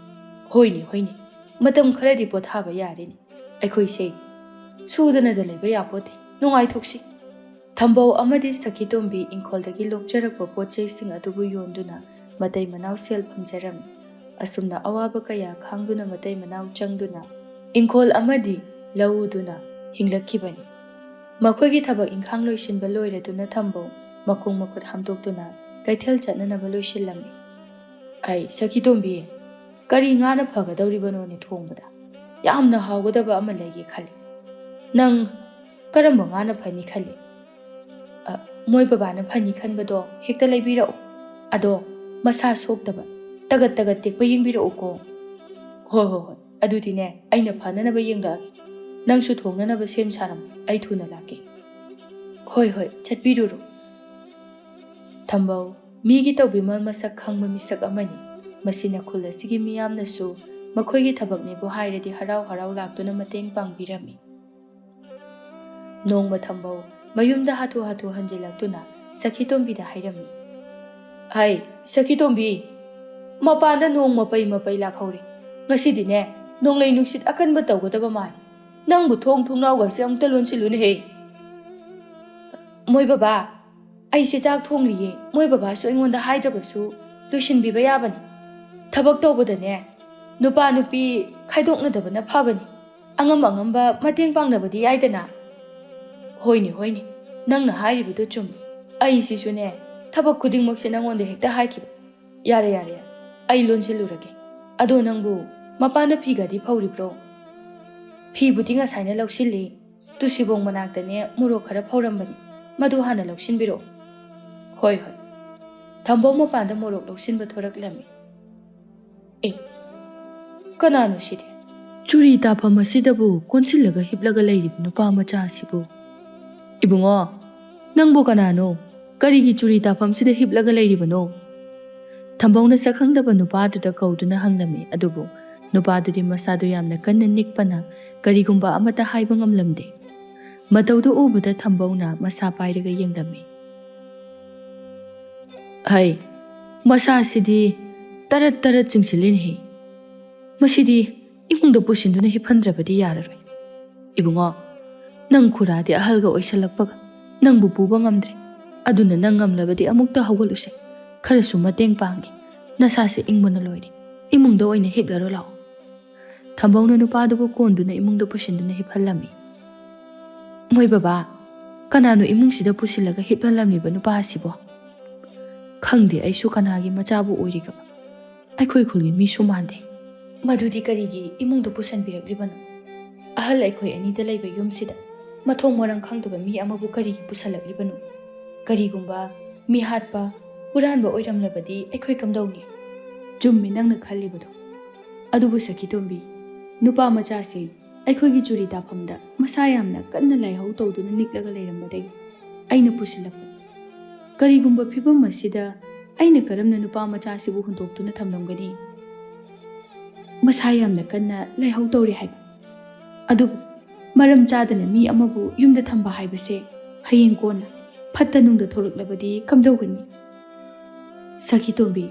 ꯍꯣꯏꯅꯦ ꯍꯣꯏꯅꯦ, ꯃꯇꯝ ꯈꯔꯗꯤ ꯄꯣꯊꯥꯕ ꯌꯥꯔꯦꯅꯦ꯫ ꯑꯩꯈꯣꯏꯁꯦ ꯁꯨꯗꯅꯗ ꯂꯩꯕ ꯌꯥꯄꯣꯠꯇꯦ꯫ ꯅꯨꯡꯉꯥꯏꯊꯣꯛꯁꯤ꯫ ꯊꯝꯕꯧ ꯑꯃꯗꯤ ꯁꯈꯤꯇꯣꯝꯕꯤ ꯏꯪꯈꯣꯜꯗꯒꯤ ꯂꯣꯛꯆꯔꯛꯄ ꯄꯣꯠ ꯆꯩꯁꯤꯡ ꯑꯗꯨꯕꯨ ꯌꯣꯟꯗꯨꯅ ꯃꯇꯩ ꯃꯅꯥꯎ ꯁꯦꯜ ꯐꯪꯖꯔꯝꯃꯤ꯫ ꯑꯁꯨꯝꯅ ꯑꯋꯥꯕ ꯀꯌꯥ ꯈꯥꯡꯗꯨꯅ ꯃꯇꯩ ꯃꯅꯥꯎ ꯆꯪꯗꯨꯅ ꯏꯪꯈꯣꯜ ꯑꯃꯗꯤ ꯂꯧ ꯎꯗꯨꯅ ꯍꯤꯡꯂꯛꯈꯤꯕꯅꯤ꯫ ꯃꯈꯣꯏꯒꯤ ꯊꯕꯛ ꯏꯪꯈꯥꯡ ꯂꯣꯏꯁꯤꯟꯕ ꯂꯣꯏꯔꯗꯨꯅ ꯊꯝꯕꯧ ꯃꯈꯣꯡ ꯃꯈꯨꯠ ꯍꯥꯝꯗꯣꯛꯇꯨꯅ ꯀꯩꯊꯦꯜ ꯆꯠꯅꯅꯕ ꯂꯣꯏꯁꯤꯜꯂꯝꯃꯤ꯫ ꯑꯩ, ꯁꯈꯤꯇꯣꯝꯕꯤ, ꯀꯔꯤ ꯉꯥꯅ ꯐꯒꯗꯧꯔꯤꯕꯅꯣꯅꯦ ꯊꯣꯡꯕꯗ? ꯌꯥꯝꯅ ꯍꯥꯎꯒꯗꯕ ꯑꯃ ꯂꯩꯒꯦ ꯈꯜꯂꯤ꯫ ꯅꯪ ꯀꯔꯝꯕ ꯉꯥꯅ ꯐꯅꯤ ꯈꯜꯂꯤ? ꯑ, ꯃꯣꯏ ꯕꯕꯥꯅ ꯐꯅꯤ ꯈꯟꯕꯗꯣ ꯍꯦꯛꯇ ꯂꯩꯕꯤꯔꯛꯎ꯫ ꯑꯗꯣ ꯃꯁꯥ ꯁꯣꯛꯇꯕ, ꯇꯒꯠ ꯇꯒꯠ ꯇꯦꯛꯄ ꯌꯦꯡꯕꯤꯔꯛꯎꯀꯣ꯫ ꯍꯣꯏ ꯍꯣꯏ ꯍꯣꯏ, ꯑꯗꯨꯗꯤꯅꯦ, ꯑꯩꯅ ꯐꯅꯅꯕ ꯌꯦꯡꯂꯛꯑꯒꯦ꯫ ꯅꯪꯁꯨ ꯊꯣꯡꯅꯅꯕ ꯁꯦꯝ ꯁꯥꯔꯝꯃꯨ, ꯑꯩ ꯊꯨꯅ ꯂꯥꯛꯀꯦ꯫ ꯍꯣꯏ ꯍꯣꯏ, ꯆꯠꯄꯤꯔꯨꯔꯣ꯫ ꯊꯝꯕꯧ ꯃꯤꯒꯤ ꯇꯧꯕꯤꯃꯜ ꯃꯁꯛ ꯈꯪꯕ ꯃꯤꯁꯛ ꯑꯃꯅꯤ꯫ ꯃꯁꯤꯅ ꯈꯨꯜ ꯑꯁꯤꯒꯤ ꯃꯤꯌꯥꯝꯅꯁꯨ ꯃꯈꯣꯏꯒꯤ ꯊꯕꯛꯅꯦꯕꯨ ꯍꯥꯏꯔꯗꯤ ꯍꯔꯥꯎ ꯍꯔꯥꯎ ꯂꯥꯛꯇꯨꯅ ꯃꯇꯦꯡ ꯄꯥꯡꯕꯤꯔꯝꯃꯤ꯫ ꯅꯣꯡꯃ ꯊꯝꯕꯧ ꯃꯌꯨꯝꯗ ꯍꯥꯊꯨ ꯍꯥꯊꯨ ꯍꯟꯖꯤꯜꯂꯛꯇꯨꯅ ꯁꯈꯤꯇꯣꯝꯕꯤꯗ ꯍꯥꯏꯔꯝꯃꯤ꯫ "ꯍꯩ, ꯁꯈꯤꯇꯣꯝꯕꯤ, ꯃꯄꯥꯟꯗ ꯅꯣꯡ ꯃꯄꯩ ꯃꯄꯩ ꯂꯥꯛꯍꯧꯔꯦ꯫ ꯉꯁꯤꯗꯤꯅꯦ, ꯅꯣꯡꯂꯩ ꯅꯨꯡꯁꯤꯠ ꯑꯀꯟꯕ ꯇꯧꯒꯗꯕ ꯃꯥꯜꯂꯤ꯫ ꯅꯪꯕꯨ ꯊꯣꯡ ꯊꯣꯡꯅꯥꯎꯒꯁꯦ ꯑꯃꯨꯛꯇ ꯂꯣꯟꯁꯤꯜꯂꯨꯅꯦꯍꯦ꯫" "ꯃꯣꯏ ꯕꯕꯥ, ꯑꯩꯁꯦ ꯆꯥꯛ ꯊꯣꯡꯂꯤꯌꯦ꯫ ꯃꯣꯏ ꯕꯕꯥꯁꯨ ꯑꯩꯉꯣꯟꯗ ꯍꯥꯏꯗ꯭ꯔꯕꯁꯨ ꯂꯣꯏꯁꯤꯟꯕꯤꯕ ꯌꯥꯕꯅꯤ꯫ ꯊꯕꯛ ꯇꯧꯕꯗꯅꯦ, ꯅꯨꯄꯥ ꯅꯨꯄꯤ ꯈꯥꯏꯗꯣꯛꯅꯗꯕꯅ ꯐꯕꯅꯤ꯫" ꯑꯉꯝ ꯑꯉꯝꯕ ꯃꯇꯦꯡ ꯄꯥꯡꯅꯕꯗꯤ ꯌꯥꯏꯗꯅ꯫ ꯍꯣꯏꯅꯦ, ꯍꯣꯏꯅꯦ, ꯅꯪꯅ ꯍꯥꯏꯔꯤꯕꯗꯨ ꯆꯨꯝꯃꯤ꯫ ꯑꯩꯁꯤꯁꯨꯅꯦ, ꯊꯕꯛ ꯈꯨꯗꯤꯡꯃꯛꯁꯦ ꯅꯪꯉꯣꯟꯗ ꯍꯦꯛꯇ ꯍꯥꯏꯈꯤꯕ꯫ ꯌꯥꯔꯦ, ꯌꯥꯔꯦ, ꯑꯩ ꯂꯣꯟꯁꯤꯜꯂꯨꯔꯒꯦ꯫ ꯑꯗꯣ ꯅꯪꯕꯨ ꯃꯄꯥꯟꯗ ꯐꯤꯒꯗꯤ ꯐꯧꯔꯤꯕ꯭ꯔꯣ? ꯐꯤꯕꯨꯗꯤ ꯉꯁꯥꯏꯅ ꯂꯧꯁꯤꯜꯂꯤ꯫ ꯇꯨꯁꯤꯕꯣꯡ ꯃꯅꯥꯛꯇꯅꯦ ꯃꯣꯔꯣꯛ ꯈꯔ ꯐꯧꯔꯝꯕꯅꯤ꯫ ꯃꯗꯨ ꯍꯥꯟꯅ ꯂꯧꯁꯤꯟꯕꯤꯔꯛꯑꯣ꯫ ꯍꯣꯏ, ꯍꯣꯏ꯫ ꯊꯝꯕꯧ ꯃꯄꯥꯟꯗ ꯃꯣꯔꯣꯛ ꯂꯧꯁꯤꯟꯕ ꯊꯣꯔꯛꯂꯝꯃꯤ꯫ ꯑꯦ, ꯀꯅꯥꯅꯣ ꯁꯤꯗꯤ? ꯆꯨꯔꯤ ꯇꯥꯐꯝ ꯑꯁꯤꯗꯕꯨ ꯀꯣꯟꯁꯤꯜꯂꯒ ꯍꯤꯞꯂꯒ ꯂꯩꯔꯤꯕ ꯅꯨꯄꯥ ꯃꯆꯥ ꯑꯁꯤꯕꯨ? ꯏꯕꯨꯡꯉꯣ, ꯅꯪꯕꯨ ꯀꯅꯥꯅꯣ? ꯀꯔꯤꯒꯤ ꯆꯨꯔꯤ ꯇꯥꯐꯝꯁꯤꯗ ꯍꯤꯞꯂꯒ ꯂꯩꯔꯤꯕꯅꯣ? ꯊꯝꯕꯧꯅ ꯁꯛꯈꯪꯗꯕ ꯅꯨꯄꯥꯗꯨꯗ ꯀꯧꯗꯨꯅ ꯍꯪꯂꯝꯃꯤ, ꯑꯗꯨꯕꯨ ꯅꯨꯄꯥꯗꯨꯗꯤ ꯃꯁꯥꯗꯨ ꯌꯥꯝꯅ ꯀꯟꯅ ꯅꯤꯛꯄꯅ ꯀꯔꯤꯒꯨꯝꯕ ꯑꯃꯠꯇ ꯍꯥꯏꯕ ꯉꯝꯂꯝꯗꯦ꯫ ꯃꯇꯧꯗꯨ ꯎꯕꯗ ꯊꯝꯕꯧꯅ ꯃꯁꯥ ꯄꯥꯏꯔꯒ ꯌꯦꯡꯂꯝꯃꯤ꯫ ꯍꯩ, ꯃꯁꯥꯁꯤꯗꯤ ꯇꯔꯠ ꯇꯔꯠ ꯆꯤꯡꯁꯤꯜꯂꯤꯅꯦꯍꯦ꯫ ꯃꯁꯤꯗꯤ ꯏꯃꯨꯡꯗ ꯄꯨꯁꯤꯟꯗꯨꯅ ꯍꯤꯞꯍꯟꯗ꯭ꯔꯕꯗꯤ ꯌꯥꯔꯔꯣꯏ꯫ ꯏꯕꯨꯡꯉꯣ, ꯅꯪ ꯈꯨꯔꯥꯗꯤ ꯑꯍꯜꯒ ꯑꯣꯏꯁꯜꯂꯛꯄꯒ ꯅꯪꯕꯨ ꯄꯨꯕ ꯉꯝꯗ꯭ꯔꯦ꯫ ꯑꯗꯨꯅ ꯅꯪ ꯉꯝꯂꯕꯗꯤ ꯑꯃꯨꯛꯇ ꯍꯧꯒꯠꯂꯨꯁꯦ꯫ ꯈꯔꯁꯨ ꯃꯇꯦꯡ ꯄꯥꯡꯒꯦ꯫ ꯅꯁꯥꯁꯦ ꯏꯪꯕꯅ ꯂꯣꯏꯔꯦ꯫ ꯏꯃꯨꯡꯗ ꯑꯣꯏꯅ ꯍꯤꯞꯂꯔꯣ ꯂꯥꯛꯑꯣ꯫ ꯊꯝꯕꯧꯅ ꯅꯨꯄꯥꯗꯨꯕꯨ ꯀꯣꯟꯗꯨꯅ ꯏꯃꯨꯡꯗ ꯄꯨꯁꯤꯟꯗꯨꯅ ꯍꯤꯞꯍꯜꯂꯝꯃꯤ꯫ ꯃꯣꯏ ꯕꯕꯥ, ꯀꯅꯥꯅꯣ ꯏꯃꯨꯡꯁꯤꯗ ꯄꯨꯁꯤꯜꯂꯒ ꯍꯤꯞꯍꯜꯂꯝꯂꯤꯕ ꯅꯨꯄꯥ ꯑꯁꯤꯕꯣ? ꯈꯪꯗꯦ ꯑꯩꯁꯨ ꯀꯅꯥꯒꯤ ꯃꯆꯥꯕꯨ ꯑꯣꯏꯔꯤꯒꯕ꯫ ꯑꯩꯈꯣꯏ ꯈꯨꯜꯒꯤ ꯃꯤꯁꯨ ꯃꯥꯟꯗꯦ꯫ ꯃꯗꯨꯗꯤ ꯀꯔꯤꯒꯤ ꯏꯃꯨꯡꯗ ꯄꯨꯁꯟꯕꯤꯔꯛꯂꯤꯕꯅꯣ? ꯑꯍꯜ ꯑꯩꯈꯣꯏ ꯑꯅꯤꯗ ꯂꯩꯕ ꯌꯨꯝꯁꯤꯗ ꯃꯊꯣꯡ ꯃꯔꯝ ꯈꯪꯗꯕ ꯃꯤ ꯑꯃꯕꯨ ꯀꯔꯤꯒꯤ ꯄꯨꯁꯜꯂꯛꯂꯤꯕꯅꯣ? ꯀꯔꯤꯒꯨꯝꯕ ꯃꯤꯍꯥꯠꯄ, ꯍꯨꯔꯥꯟꯕ ꯑꯣꯏꯔꯝꯂꯕꯗꯤ ꯑꯩꯈꯣꯏ ꯀꯝꯗꯧꯅꯤ? ꯆꯨꯝꯃꯤ ꯅꯪꯅ ꯈꯜꯂꯤꯕꯗꯣ꯫ ꯑꯗꯨꯕꯨ ꯁꯈꯤꯇꯣꯝꯕꯤ, ꯅꯨꯄꯥ ꯃꯆꯥꯁꯦ ꯑꯩꯈꯣꯏꯒꯤ ꯆꯨꯔꯤ ꯇꯥꯐꯝꯗ ꯃꯁꯥ ꯌꯥꯝꯅ ꯀꯟꯅ ꯂꯥꯏꯍꯧ ꯇꯧꯗꯨꯅ ꯅꯤꯛꯂꯒ ꯂꯩꯔꯝꯕꯗꯒꯤ ꯑꯩꯅ ꯄꯨꯁꯤꯜꯂꯛꯄꯅꯤ꯫ ꯀꯔꯤꯒꯨꯝꯕ ꯐꯤꯕꯝ ꯑꯁꯤꯗ ꯑꯩꯅ ꯀꯔꯝꯅ ꯅꯨꯄꯥ ꯃꯆꯥꯁꯤꯕꯨ ꯍꯨꯟꯗꯣꯛꯇꯨꯅ ꯊꯝꯂꯝꯒꯅꯤ? ꯃꯁꯥ ꯌꯥꯝꯅ ꯀꯟꯅ ꯂꯥꯏꯍꯧ ꯇꯧꯔꯤ ꯍꯥꯏꯕ꯫ ꯑꯗꯨꯕꯨ ꯃꯔꯝ ꯆꯥꯗꯅ ꯃꯤ ꯑꯃꯕꯨ ꯌꯨꯝꯗ ꯊꯝꯕ ꯍꯥꯏꯕꯁꯦ ꯍꯌꯦꯡ ꯀꯣꯟꯅ ꯐꯠꯇ ꯅꯨꯡꯗ ꯊꯣꯛꯂꯛꯂꯕꯗꯤ ꯀꯝꯗꯧꯒꯅꯤ? ꯁꯈꯤꯇꯣꯝꯕꯤ,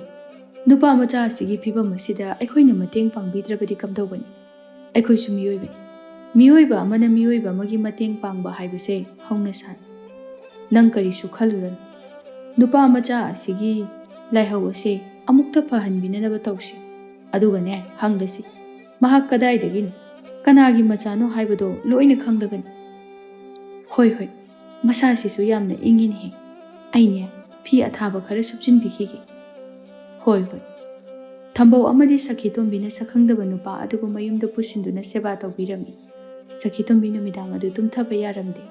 ꯅꯨꯄꯥ ꯃꯆꯥ ꯑꯁꯤꯒꯤ ꯐꯤꯕꯝ ꯑꯁꯤꯗ ꯑꯩꯈꯣꯏꯅ ꯃꯇꯦꯡ ꯄꯥꯡꯕꯤꯗ꯭ꯔꯕꯗꯤ ꯀꯝꯗꯧꯒꯅꯤ? ꯑꯩꯈꯣꯏꯁꯨ ꯃꯤꯑꯣꯏꯕꯅꯤ꯫ ꯃꯤꯑꯣꯏꯕ ꯑꯃꯅ ꯃꯤꯑꯣꯏꯕ ꯑꯃꯒꯤ ꯃꯇꯦꯡ ꯄꯥꯡꯕ ꯍꯥꯏꯕꯁꯦ ꯍꯧꯅꯁꯥꯅꯤ꯫ ꯅꯪ ꯀꯔꯤꯁꯨ ꯈꯜꯂꯨꯔꯅꯨ꯫ ꯅꯨꯄꯥ ꯃꯆꯥ ꯑꯁꯤꯒꯤ ꯂꯥꯏꯍꯧ ꯑꯁꯦ ꯑꯃꯨꯛꯇ ꯐꯍꯟꯕꯤꯅꯅꯕ ꯇꯧꯁꯤ꯫ ꯑꯗꯨꯒꯅꯦ, ꯍꯪꯂꯁꯤ, ꯃꯍꯥꯛ ꯀꯗꯥꯏꯗꯒꯤꯅꯣ? ꯀꯅꯥꯒꯤ ꯃꯆꯥꯅꯣ ꯍꯥꯏꯕꯗꯣ ꯂꯣꯏꯅ ꯈꯪꯂꯒꯅꯤ꯫ ꯍꯣꯏ, ꯍꯣꯏ, ꯃꯁꯥꯁꯤꯁꯨ ꯌꯥꯝꯅ ꯏꯪꯉꯤꯅꯦꯍꯦ꯫ ꯑꯩꯅꯦ, ꯐꯤ ꯑꯊꯥꯕ ꯈꯔ ꯁꯨꯞꯆꯤꯟꯕꯤꯈꯤꯒꯦ꯫ ꯍꯣꯏ, ꯍꯣꯏ꯫ ꯊꯝꯕꯧ ꯑꯃꯗꯤ ꯁꯈꯤꯇꯣꯝꯕꯤꯅ ꯁꯛꯈꯪꯗꯕ ꯅꯨꯄꯥ ꯑꯗꯨꯕꯨ ꯃꯌꯨꯝꯗ ꯄꯨꯁꯤꯟꯗꯨꯅ ꯁꯦꯕꯥ ꯇꯧꯕꯤꯔꯝꯃꯤ꯫ ꯁꯈꯤꯇꯣꯝꯕꯤ ꯅꯨꯃꯤꯗꯥꯡ ꯑꯗꯨ ꯇꯨꯝꯊꯕ ꯌꯥꯔꯝꯗꯦ꯫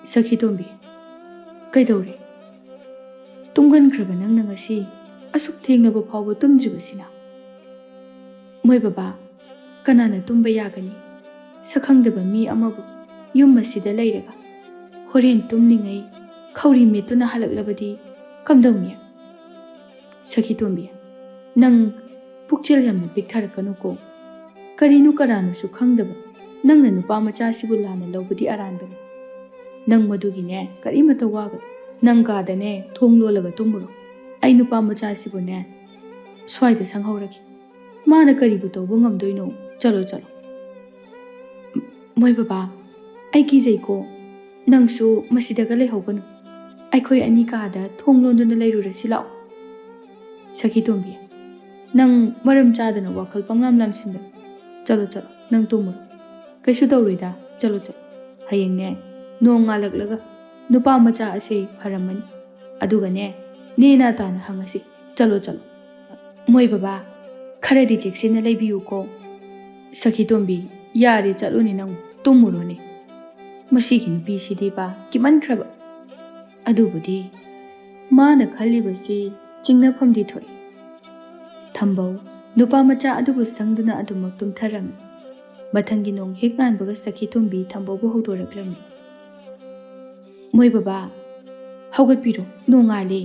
ꯁꯈꯤꯇꯣꯝꯕꯤ, ꯀꯩꯗꯧꯔꯦ? ꯇꯨꯝꯒꯟꯈ꯭ꯔꯕ ꯅꯪꯅ ꯉꯁꯤ ꯑꯁꯨꯛ ꯊꯦꯡꯂꯕ ꯐꯥꯎꯕ ꯇꯨꯝꯗ꯭ꯔꯤꯕꯁꯤꯅ? ꯃꯣꯏ ꯕꯕꯥ, ꯀꯅꯥꯅ ꯇꯨꯝꯕ ꯌꯥꯒꯅꯤ? ꯁꯛꯈꯪꯗꯕ ꯃꯤ ꯑꯃꯕꯨ ꯌꯨꯝ ꯑꯁꯤꯗ ꯂꯩꯔꯒ ꯍꯣꯔꯦꯟ ꯇꯨꯝꯂꯤꯉꯩ ꯈꯧꯔꯤ ꯃꯦꯠꯇꯨꯅ ꯍꯜꯂꯛꯂꯕꯗꯤ ꯀꯝꯗꯧꯅꯤ? ꯁꯈꯤꯇꯣꯝꯕꯤ, ꯅꯪ ꯄꯨꯛꯆꯦꯜ ꯌꯥꯝꯅ ꯄꯤꯛꯊꯔꯛꯀꯅꯨꯀꯣ꯫ ꯀꯔꯤꯅꯣ ꯀꯅꯥꯅꯁꯨ ꯈꯪꯗꯕ ꯅꯪꯅ ꯅꯨꯄꯥ ꯃꯆꯥꯁꯤꯕꯨ ꯂꯥꯟꯅ ꯂꯧꯕꯗꯤ ꯑꯔꯥꯟꯕꯅꯤ꯫ ꯅꯪ ꯃꯗꯨꯒꯤꯅꯦ ꯀꯔꯤꯃꯠꯇ ꯋꯥꯒꯅꯨ꯫ ꯅꯪ ꯀꯥꯗꯅꯦ ꯊꯣꯡ ꯂꯣꯜꯂꯒ ꯇꯨꯝꯃꯨꯔꯣ꯫ ꯑꯩ ꯅꯨꯄꯥ ꯃꯆꯥꯁꯤꯕꯨꯅꯦ ꯁ꯭ꯋꯥꯏꯗ ꯁꯪꯍꯧꯔꯒꯦ꯫ ꯃꯥꯅ ꯀꯔꯤꯕꯨ ꯇꯧꯕ ꯉꯝꯗꯣꯏꯅꯣ? ꯆꯠꯂꯣ, ꯆꯠꯂꯣ꯫ ꯃꯣꯏ ꯕꯕꯥ, ꯑꯩ ꯀꯤꯖꯩꯀꯣ꯫ ꯅꯪꯁꯨ ꯃꯁꯤꯗꯒ ꯂꯩꯍꯧꯒꯅꯨ꯫ ꯑꯩꯈꯣꯏ ꯑꯅꯤ ꯀꯥꯗ ꯊꯣꯡ ꯂꯣꯟꯗꯨꯅ ꯂꯩꯔꯨꯔꯁꯤ ꯂꯥꯛꯑꯣ꯫ ꯁꯈꯤꯇꯣꯝꯕꯤ, ꯅꯪ ꯃꯔꯝ ꯆꯥꯗꯅ ꯋꯥꯈꯜ ꯄꯪꯂꯥꯝ ꯂꯥꯝꯁꯤꯟꯒꯅꯨ꯫ ꯆꯠꯂꯣ, ꯆꯠꯂꯣ, ꯅꯪ ꯇꯨꯝꯃꯨꯔꯣ꯫ ꯀꯩꯁꯨ ꯇꯧꯔꯣꯏꯗ, ꯆꯠꯂꯣ, ꯆꯠꯂꯣ꯫ ꯍꯌꯦꯡꯅꯦ ꯅꯣꯡ ꯉꯥꯜꯂꯛꯂꯒ ꯅꯨꯄꯥ ꯃꯆꯥ ꯑꯁꯦ ꯐꯔꯝꯃꯅꯤ꯫ ꯑꯗꯨꯒꯅꯦ ꯅꯦꯅꯥ ꯇꯥꯅ ꯍꯪꯉꯁꯤ꯫ ꯆꯠꯂꯣ, ꯆꯠꯂꯣ꯫ ꯃꯣꯏ ꯕꯕꯥ, ꯈꯔꯗꯤ ꯆꯦꯛꯁꯤꯟꯅ ꯂꯩꯕꯤꯌꯨꯀꯣ꯫ ꯁꯈꯤꯇꯣꯝꯕꯤ, ꯌꯥꯔꯦ, ꯆꯠꯂꯨꯅꯦ ꯅꯪ, ꯇꯨꯝꯃꯨꯔꯣꯅꯦ꯫ ꯃꯁꯤꯒꯤ ꯅꯨꯄꯤꯁꯤꯗꯤꯕ ꯀꯤꯃꯟꯈ꯭ꯔꯕ꯫ ꯑꯗꯨꯕꯨꯗꯤ ꯃꯥꯅ ꯈꯜꯂꯤꯕꯁꯤ ꯆꯤꯡꯅꯐꯝꯗꯤ ꯊꯣꯛꯏ꯫ ꯊꯝꯕꯧ ꯅꯨꯄꯥ ꯃꯆꯥ ꯑꯗꯨꯕꯨ ꯁꯪꯗꯨꯅ ꯑꯗꯨꯃꯛ ꯇꯨꯝꯊꯔꯝꯃꯤ꯫ ꯃꯊꯪꯒꯤ ꯅꯣꯡ ꯍꯦꯛ ꯉꯥꯟꯕꯒ ꯁꯈꯤꯇꯣꯝꯕꯤ ꯊꯝꯕꯧꯕꯨ ꯍꯧꯗꯣꯔꯛꯂꯝꯃꯤ꯫ ꯃꯣꯏ ꯕꯕꯥ, ꯍꯧꯒꯠꯄꯤꯔꯣ, ꯅꯣꯡꯉꯥꯜꯂꯦ꯫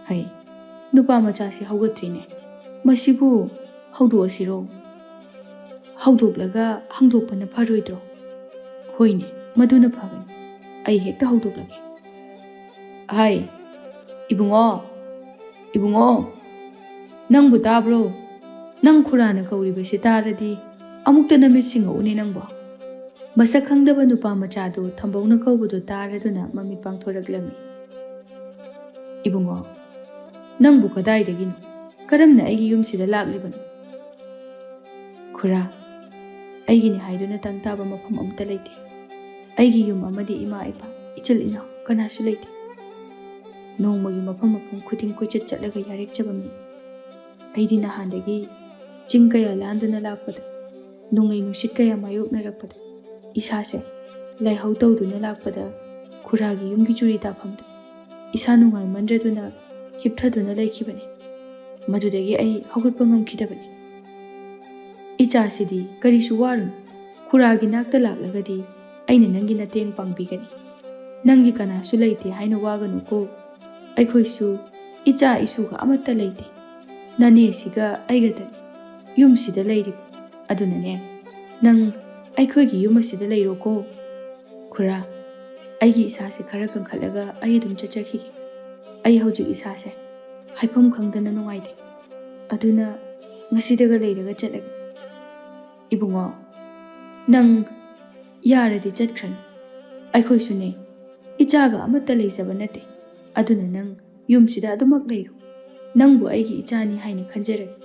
ꯍꯩ, ꯅꯨꯄꯥ ꯃꯆꯥꯁꯤ ꯍꯧꯒꯠꯇ꯭ꯔꯤꯅꯦ꯫ ꯃꯁꯤꯕꯨ ꯍꯧꯗꯣꯛꯑꯁꯤꯔꯣ? ꯍꯧꯗꯣꯛꯂꯒ ꯍꯥꯡꯗꯣꯛꯄꯅ ꯐꯔꯣꯏꯗ꯭ꯔꯣ? ꯍꯣꯏꯅꯦ, ꯃꯗꯨꯅ ꯐꯒꯅꯤ꯫ ꯑꯩ ꯍꯦꯛꯇ ꯍꯧꯗꯣꯛꯂꯒꯦ꯫ ꯍꯥꯏ, ꯏꯕꯨꯡꯉꯣ, ꯏꯕꯨꯡꯉꯣ, ꯅꯪꯕꯨ ꯇꯥꯕ꯭ꯔꯣ? ꯅꯪ ꯈꯨꯔꯥꯅ ꯀꯧꯔꯤꯕꯁꯤ ꯇꯥꯔꯗꯤ ꯑꯃꯨꯛꯇ ꯅꯃꯤꯠ ꯁꯤꯡꯉꯛꯎꯅꯦ ꯅꯪꯕꯣ꯫ ꯃꯁꯛ ꯈꯪꯗꯕ ꯅꯨꯄꯥ ꯃꯆꯥꯗꯨ ꯊꯝꯕꯧꯅ ꯀꯧꯕꯗꯨ ꯇꯥꯔꯗꯨꯅ ꯃꯃꯤꯠ ꯄꯥꯡꯊꯣꯔꯛꯂꯝꯃꯤ꯫ ꯏꯕꯨꯡꯉꯣ, ꯅꯪꯕꯨ ꯀꯗꯥꯏꯗꯒꯤꯅꯣ? ꯀꯔꯝꯅ ꯑꯩꯒꯤ ꯌꯨꯝꯁꯤꯗ ꯂꯥꯛꯂꯤꯕꯅꯣ? ꯈꯨꯔꯥ, ꯑꯩꯒꯤꯅꯤ ꯍꯥꯏꯗꯨꯅ ꯇꯪ ꯇꯥꯕ ꯃꯐꯝ ꯑꯃꯠꯇ ꯂꯩꯇꯦ꯫ ꯑꯩꯒꯤ ꯌꯨꯝ ꯑꯃꯗꯤ ꯏꯃꯥ ꯏꯄꯥ, ꯏꯆꯤꯜ ꯏꯅꯥꯎ ꯀꯅꯥꯁꯨ ꯂꯩꯇꯦ꯫ ꯅꯣꯡꯃꯒꯤ ꯃꯐꯝ ꯃꯐꯝ ꯈꯨꯗꯤꯡ ꯀꯣꯏꯆꯠ ꯆꯠꯂꯒ ꯌꯥꯔꯦꯛꯆꯕ ꯃꯤ꯫ ꯑꯩꯗꯤ ꯅꯍꯥꯟꯗꯒꯤ ꯆꯤꯡ ꯀꯌꯥ ꯂꯥꯟꯗꯨꯅ ꯂꯥꯛꯄꯗ, ꯅꯣꯡꯂꯩ ꯅꯨꯡꯁꯤꯠ ꯀꯌꯥ ꯃꯥꯌꯣꯛꯅꯔꯛꯄꯗ, ꯏꯁꯥꯁꯦ ꯂꯥꯏꯍꯧ ꯇꯧꯗꯨꯅ ꯂꯥꯛꯄꯗ ꯈꯨꯔꯥꯒꯤ ꯌꯨꯝꯒꯤ ꯆꯨꯔꯤ ꯇꯥꯐꯝꯗ ꯏꯁꯥ ꯅꯨꯡꯉꯥꯏꯃꯟꯗ꯭ꯔꯗꯨꯅ ꯍꯤꯞꯊꯗꯨꯅ ꯂꯩꯈꯤꯕꯅꯤ꯫ ꯃꯗꯨꯗꯒꯤ ꯑꯩ ꯍꯧꯒꯠꯄ ꯉꯝꯈꯤꯗꯕꯅꯤ꯫ ꯏꯆꯥꯁꯤꯗꯤ ꯀꯔꯤꯁꯨ ꯋꯥꯔꯨꯅꯨ, ꯈꯨꯔꯥꯒꯤ ꯅꯥꯛꯇ ꯂꯥꯛꯂꯒꯗꯤ ꯑꯩꯅ ꯅꯪꯒꯤ ꯃꯇꯦꯡ ꯄꯥꯡꯕꯤꯒꯅꯤ꯫ ꯅꯪꯒꯤ ꯀꯅꯥꯁꯨ ꯂꯩꯇꯦ ꯍꯥꯏꯅ ꯋꯥꯒꯅꯨꯀꯣ꯫ ꯑꯩꯈꯣꯏꯁꯨ ꯏꯆꯥ ꯏꯁꯨꯒ ꯑꯃꯠꯇ ꯂꯩꯇꯦ꯫ ꯅꯅꯦꯁꯤꯒ ꯑꯩꯒꯇꯅꯤ ꯌꯨꯝꯁꯤꯗ ꯂꯩꯔꯤꯕ꯫ ꯑꯗꯨꯅꯅꯦ, ꯅꯪ ꯑꯩꯈꯣꯏꯒꯤ ꯌꯨꯝ ꯑꯁꯤꯗ ꯂꯩꯔꯣꯀꯣ꯫ ꯈꯨꯔꯥ, ꯑꯩꯒꯤ ꯏꯁꯥꯁꯦ ꯈꯔ ꯀꯟꯈꯠꯂꯒ ꯑꯩ ꯑꯗꯨꯝ ꯆꯠꯆꯈꯤꯒꯦ꯫ ꯑꯩ ꯍꯧꯖꯤꯛ ꯏꯁꯥꯁꯦ ꯍꯥꯏꯐꯝ ꯈꯪꯗꯅ ꯅꯨꯡꯉꯥꯏꯇꯦ꯫ ꯑꯗꯨꯅ ꯉꯁꯤꯗꯒ ꯂꯩꯔꯒ ꯆꯠꯂꯒꯦ꯫ ꯏꯕꯨꯡꯉꯣ, ꯅꯪ ꯌꯥꯔꯗꯤ ꯆꯠꯈ꯭ꯔꯅꯨ꯫ ꯑꯩꯈꯣꯏꯁꯨꯅꯦ, ꯏꯆꯥꯒ ꯑꯃꯠꯇ ꯂꯩꯖꯕ ꯅꯠꯇꯦ꯫ ꯑꯗꯨꯅ ꯅꯪ ꯌꯨꯝꯁꯤꯗ ꯑꯗꯨꯃꯛ ꯂꯩꯌꯨ꯫ ꯅꯪꯕꯨ ꯑꯩꯒꯤ ꯏꯆꯥꯅꯤ ꯍꯥꯏꯅ ꯈꯟꯖꯔꯒꯦ꯫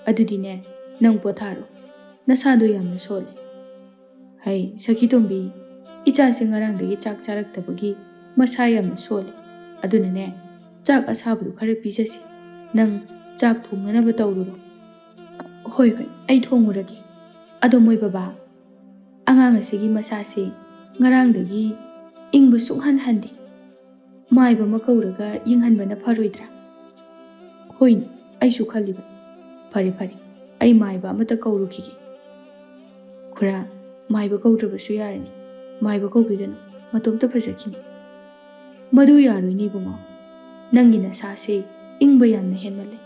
ꯑꯗꯨꯗꯤꯅꯦ, ꯅꯪ ꯄꯣꯊꯥꯔꯣ꯫ ꯅꯁꯥꯗꯣ ꯌꯥꯝꯅ ꯁꯣꯜꯂꯦ꯫ ꯍꯩ, ꯁꯈꯤ ꯇꯣꯝꯕꯤ, ꯏꯆꯥꯁꯦ ꯉꯔꯥꯡꯗꯒꯤ ꯆꯥꯛ ꯆꯥꯔꯛꯇꯕꯒꯤ ꯃꯁꯥ ꯌꯥꯝꯅ ꯁꯣꯜꯂꯦ꯫ ꯑꯗꯨꯅꯅꯦ, ꯆꯥꯛ ꯑꯁꯥꯕꯗꯨ ꯈꯔ ꯄꯤꯖꯁꯤ꯫ ꯅꯪ ꯆꯥꯛ ꯊꯣꯡꯅꯅꯕ ꯇꯧꯔꯨꯔꯣ꯫ ꯍꯣꯏ, ꯍꯣꯏ, ꯑꯩ ꯊꯣꯡꯉꯨꯔꯒꯦ꯫ ꯑꯗꯣ ꯃꯣꯏ ꯕꯕꯥ, ꯑꯉꯥꯡ ꯑꯁꯤꯒꯤ ꯃꯁꯥꯁꯦ ꯉꯔꯥꯡꯗꯒꯤ ꯏꯪꯕ ꯁꯨꯡꯍꯟ ꯍꯟꯗꯦ꯫ ꯃꯥꯏꯕ ꯑꯃ ꯀꯧꯔꯒ ꯌꯦꯡꯍꯟꯕꯅ ꯐꯔꯣꯏꯗ꯭ꯔꯥ? ꯍꯣꯏꯅꯦ, ꯑꯩꯁꯨ ꯈꯜꯂꯤꯕ꯫ ꯐꯔꯦ, ꯐꯔꯦ, ꯑꯩ ꯃꯥꯏꯕ ꯑꯃꯇ ꯀꯧꯔꯨꯈꯤꯒꯦ꯫ ꯈꯨꯔꯥ, ꯃꯥꯏꯕ ꯀꯧꯗ꯭ꯔꯕꯁꯨ ꯌꯥꯔꯅꯤ꯫ ꯃꯥꯏꯕ ꯀꯧꯕꯤꯒꯅꯨ, ꯃꯇꯣꯝꯇ ꯐꯖꯈꯤꯅꯤ꯫ ꯃꯗꯨ ꯌꯥꯔꯣꯏꯅꯦ ꯏꯕꯨꯡꯉꯣ, ꯅꯪꯒꯤ ꯅꯁꯥꯁꯦ ꯏꯪꯕ ꯌꯥꯝꯅ ꯍꯦꯟꯃꯜꯂꯦ꯫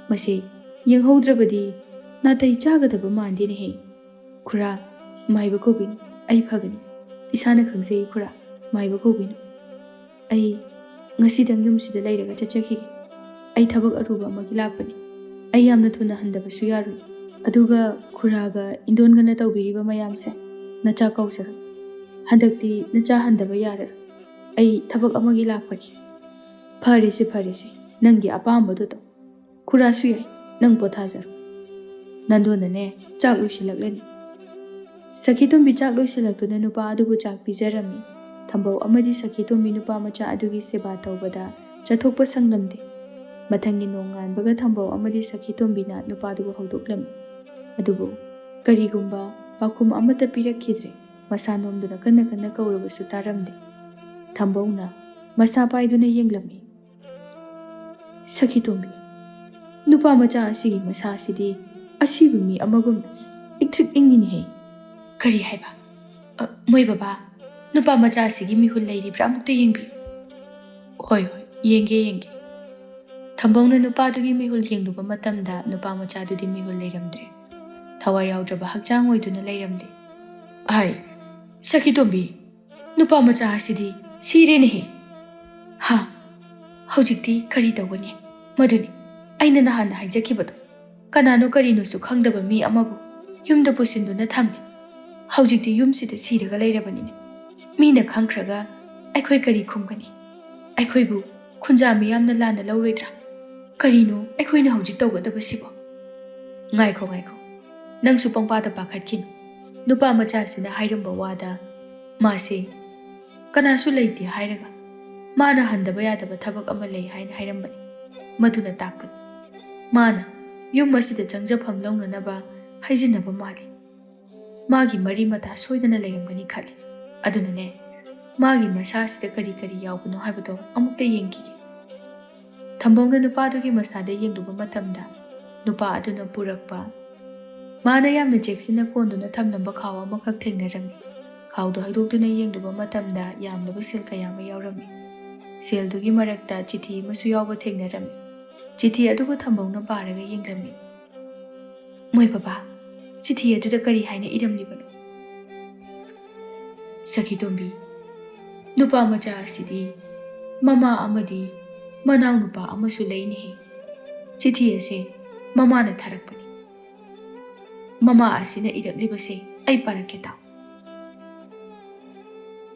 ꯃꯁꯦ ꯌꯦꯡꯍꯧꯗ꯭ꯔꯕꯗꯤ ꯅꯥꯇꯩ ꯆꯥꯒꯗꯕ ꯃꯥꯟꯗꯦꯅꯦꯍꯦ꯫ ꯈꯨꯔꯥ, ꯃꯥꯏꯕ ꯀꯧꯕꯤꯅꯨ, ꯑꯩ ꯐꯒꯅꯤ꯫ ꯏꯁꯥꯅ ꯈꯪꯖꯩ ꯈꯨꯔꯥ, ꯃꯥꯏꯕ ꯀꯧꯕꯤꯅꯨ꯫ ꯑꯩ ꯉꯁꯤꯗꯪ ꯌꯨꯝꯁꯤꯗ ꯂꯩꯔꯒ ꯆꯠꯆꯈꯤꯒꯦ꯫ ꯑꯩ ꯊꯕꯛ ꯑꯔꯨꯕ ꯑꯃꯒꯤ ꯂꯥꯛꯄꯅꯤ꯫ ꯑꯩ ꯌꯥꯝꯅ ꯊꯨꯅ ꯍꯟꯗꯕꯁꯨ ꯌꯥꯔꯣꯏ꯫ ꯑꯗꯨꯒ ꯈꯨꯔꯥꯒ ꯏꯟꯗꯣꯟꯒꯅ ꯇꯧꯕꯤꯔꯤꯕ ꯃꯌꯥꯝꯁꯦ ꯅꯆꯥ ꯀꯧꯖꯔꯣ꯫ ꯍꯟꯗꯛꯇꯤ ꯅꯆꯥ ꯍꯟꯗꯕ ꯌꯥꯔꯔꯣꯏ꯫ ꯑꯩ ꯊꯕꯛ ꯑꯃꯒꯤ ꯂꯥꯛꯄꯅꯤ꯫ ꯐꯔꯦꯁꯦ, ꯐꯔꯦꯁꯦ, ꯅꯪꯒꯤ ꯑꯄꯥꯝꯕꯗꯨ ꯇꯧ꯫ ꯈꯨꯔꯥꯁꯨ ꯌꯥꯏ, ꯅꯪ ꯄꯣꯊꯥꯖꯔꯣ꯫ ꯅꯟꯗꯣꯟꯅꯅꯦ, ꯆꯥꯛ ꯂꯣꯏꯁꯤꯜꯂꯛꯂꯅꯤ꯫ ꯁꯈꯤꯇꯣꯝꯕꯤ ꯆꯥꯛ ꯂꯣꯏꯁꯤꯜꯂꯛꯇꯨꯅ ꯅꯨꯄꯥ ꯑꯗꯨꯕꯨ ꯆꯥꯛ ꯄꯤꯖꯔꯝꯃꯤ꯫ ꯊꯝꯕꯧ ꯑꯃꯗꯤ ꯁꯈꯤꯇꯣꯝꯕꯤ ꯅꯨꯄꯥ ꯃꯆꯥ ꯑꯗꯨꯒꯤ ꯁꯦꯕꯥ ꯇꯧꯕꯗ ꯆꯠꯊꯣꯛꯄ ꯁꯪꯂꯝꯗꯦ꯫ ꯃꯊꯪꯒꯤ ꯅꯣꯡꯉꯥꯟꯕꯒ ꯊꯝꯕꯧ ꯑꯃꯗꯤ ꯁꯈꯤꯇꯣꯝꯕꯤꯅ ꯅꯨꯄꯥꯗꯨꯕꯨ ꯍꯧꯗꯣꯛꯂꯝꯃꯤ꯫ ꯑꯗꯨꯕꯨ ꯀꯔꯤꯒꯨꯝꯕ ꯄꯥꯎꯈꯨꯝ ꯑꯃꯠꯇ ꯄꯤꯔꯛꯈꯤꯗ꯭ꯔꯦ꯫ ꯃꯁꯥ ꯅꯣꯝꯗꯨꯅ ꯀꯟꯅ ꯀꯟꯅ ꯀꯧꯔꯕꯁꯨ ꯇꯥꯔꯝꯗꯦ꯫ ꯊꯝꯕꯧꯅ ꯃꯁꯥ ꯄꯥꯏꯗꯨꯅ ꯌꯦꯡꯂꯝꯃꯤ꯫ ꯁꯈꯤꯇꯣꯝꯕꯤ, ꯅꯨꯄꯥ ꯃꯆꯥ ꯑꯁꯤꯒꯤ ꯃꯁꯥꯁꯤꯗꯤ ꯑꯁꯤꯕ ꯃꯤ ꯑꯃꯒꯨꯝꯅ ꯏꯛꯊ꯭ꯔꯤꯛ ꯏꯪꯉꯤꯅꯦꯍꯦ꯫ ꯀꯔꯤ ꯍꯥꯏꯕ? ꯑ, ꯃꯣꯏ ꯕꯕꯥ, ꯅꯨꯄꯥ ꯃꯆꯥ ꯑꯁꯤꯒꯤ ꯃꯤꯍꯨꯜ ꯂꯩꯔꯤꯕ꯭ꯔꯥ ꯑꯃꯨꯛꯇ ꯌꯦꯡꯕꯤꯌꯨ꯫ ꯍꯣꯏ, ꯍꯣꯏ, ꯌꯦꯡꯒꯦ, ꯌꯦꯡꯒꯦ꯫ ꯊꯝꯕꯧꯅ ꯅꯨꯄꯥꯗꯨꯒꯤ ꯃꯤꯍꯨꯜ ꯌꯦꯡꯂꯨꯕ ꯃꯇꯝꯗ ꯅꯨꯄꯥ ꯃꯆꯥꯗꯨꯗꯤ ꯃꯤꯍꯨꯜ ꯂꯩꯔꯝꯗ꯭ꯔꯦ꯫ ꯊꯋꯥꯏ ꯌꯥꯎꯗ꯭ꯔꯕ ꯍꯛꯆꯥꯡ ꯑꯣꯏꯗꯨꯅ ꯂꯩꯔꯝꯂꯦ꯫ ꯑꯥꯏ, ꯁꯈꯤꯇꯣꯝꯕꯤ, ꯅꯨꯄꯥ ꯃꯆꯥ ꯑꯁꯤꯗꯤ ꯁꯤꯔꯦꯅꯦꯍꯦ꯫ ꯍꯥ? ꯍꯧꯖꯤꯛꯇꯤ ꯀꯔꯤ ꯇꯧꯒꯅꯤ? ꯃꯗꯨꯅꯤ ꯑꯩꯅ ꯅꯍꯥꯟꯅ ꯍꯥꯏꯖꯈꯤꯕꯗꯣ꯫ ꯀꯅꯥꯅꯣ ꯀꯔꯤꯅꯣꯁꯨ ꯈꯪꯗꯕ ꯃꯤ ꯑꯃꯕꯨ ꯌꯨꯝꯗ ꯄꯨꯁꯤꯟꯗꯨꯅ ꯊꯝꯂꯤ꯫ ꯍꯧꯖꯤꯛꯇꯤ ꯌꯨꯝꯁꯤꯗ ꯁꯤꯔꯒ ꯂꯩꯔꯕꯅꯤꯅꯦ꯫ ꯃꯤꯅ ꯈꯪꯈ꯭ꯔꯒ ꯑꯩꯈꯣꯏ ꯀꯔꯤ ꯈꯨꯝꯒꯅꯤ? ꯑꯩꯈꯣꯏꯕꯨ ꯈꯨꯟꯖꯥ ꯃꯤꯌꯥꯝꯅ ꯂꯥꯟꯅ ꯂꯧꯔꯣꯏꯗ꯭ꯔꯥ? ꯀꯔꯤꯅꯣ ꯑꯩꯈꯣꯏꯅ ꯍꯧꯖꯤꯛ ꯇꯧꯒꯗꯕꯁꯤꯕꯣ? ꯉꯥꯏꯈꯣ, ꯉꯥꯏꯈꯣ꯫ ꯅꯪꯁꯨ ꯄꯪꯄꯥꯗ ꯄꯥꯈꯠꯈꯤꯅꯨ꯫ ꯅꯨꯄꯥ ꯃꯆꯥꯁꯤꯅ ꯍꯥꯏꯔꯝꯕ ꯋꯥꯗ ꯃꯥꯁꯦ ꯀꯅꯥꯁꯨ ꯂꯩꯇꯦ ꯍꯥꯏꯔꯒ ꯃꯥꯅ ꯍꯟꯗꯕ ꯌꯥꯗꯕ ꯊꯕꯛ ꯑꯃ ꯂꯩ ꯍꯥꯏꯅ ꯍꯥꯏꯔꯝꯕꯅꯤ꯫ ꯃꯗꯨꯅ ꯇꯥꯛꯄꯅꯤ ꯃꯥꯅ ꯌꯨꯝ ꯑꯁꯤꯗ ꯆꯪꯖꯐꯝ ꯂꯧꯅꯅꯕ ꯍꯥꯏꯖꯤꯟꯅꯕ ꯃꯥꯜꯂꯤ꯫ ꯃꯥꯒꯤ ꯃꯔꯤ ꯃꯇꯥ ꯁꯣꯏꯗꯅ ꯂꯩꯔꯝꯒꯅꯤ ꯈꯜꯂꯤ꯫ ꯑꯗꯨꯅꯅꯦ, ꯃꯥꯒꯤ ꯃꯁꯥꯁꯤꯗ ꯀꯔꯤ ꯀꯔꯤ ꯌꯥꯎꯕꯅꯣ ꯍꯥꯏꯕꯗꯣ ꯑꯃꯨꯛꯇ ꯌꯦꯡꯈꯤꯒꯦ꯫ ꯊꯝꯕꯧꯅ ꯅꯨꯄꯥꯗꯨꯒꯤ ꯃꯁꯥꯗ ꯌꯦꯡꯂꯨꯕ ꯃꯇꯝꯗ, ꯅꯨꯄꯥ ꯑꯗꯨꯅ ꯄꯨꯔꯛꯄ, ꯃꯥꯅ ꯌꯥꯝꯅ ꯆꯦꯛꯁꯤꯟꯅ ꯀꯣꯟꯗꯨꯅ ꯊꯝꯂꯝꯕ ꯈꯥꯎ ꯑꯃꯈꯛ ꯊꯦꯡꯅꯔꯝꯃꯤ꯫ ꯈꯥꯎꯗꯨ ꯍꯩꯗꯣꯛꯇꯨꯅ ꯌꯦꯡꯂꯨꯕ ꯃꯇꯝꯗ ꯌꯥꯝꯂꯕ ꯁꯤꯜ ꯀꯌꯥ ꯑꯃ ꯌꯥꯎꯔꯝꯃꯤ꯫ ꯁꯤꯜꯗꯨꯒꯤ ꯃꯔꯛꯇ ꯆꯤꯊꯤ ꯑꯃꯁꯨ ꯌꯥꯎꯕ ꯊꯦꯡꯅꯔꯝꯃꯤ꯫ ꯆꯤꯊꯤ ꯑꯗꯨꯕꯨ ꯊꯝꯕꯧꯅ ꯄꯥꯔꯒ ꯌꯦꯡꯂꯝꯃꯤ꯫ "ꯃꯣꯏ ꯕꯕꯥ, ꯆꯤꯊꯤ ꯑꯗꯨꯗ ꯀꯔꯤ ꯍꯥꯏꯅ ꯏꯔꯝꯂꯤꯕꯅꯣ?" "ꯁꯈꯤꯇꯣꯝꯕꯤ, ꯅꯨꯄꯥ ꯃꯆꯥ ꯑꯁꯤꯗꯤ ꯃꯃꯥ ꯑꯃꯗꯤ ꯃꯅꯥꯎꯅꯨꯄꯥ ꯑꯃꯁꯨ ꯂꯩꯅꯦꯍꯦ꯫ ꯆꯤꯊꯤ ꯑꯁꯦ ꯃꯃꯥꯅ ꯊꯥꯔꯛꯄꯅꯤ꯫ ꯃꯃꯥ ꯑꯁꯤꯅ ꯏꯔꯛꯂꯤꯕꯁꯦ ꯑꯩ ꯄꯥꯔꯛꯀꯦ ꯇꯥꯎ꯫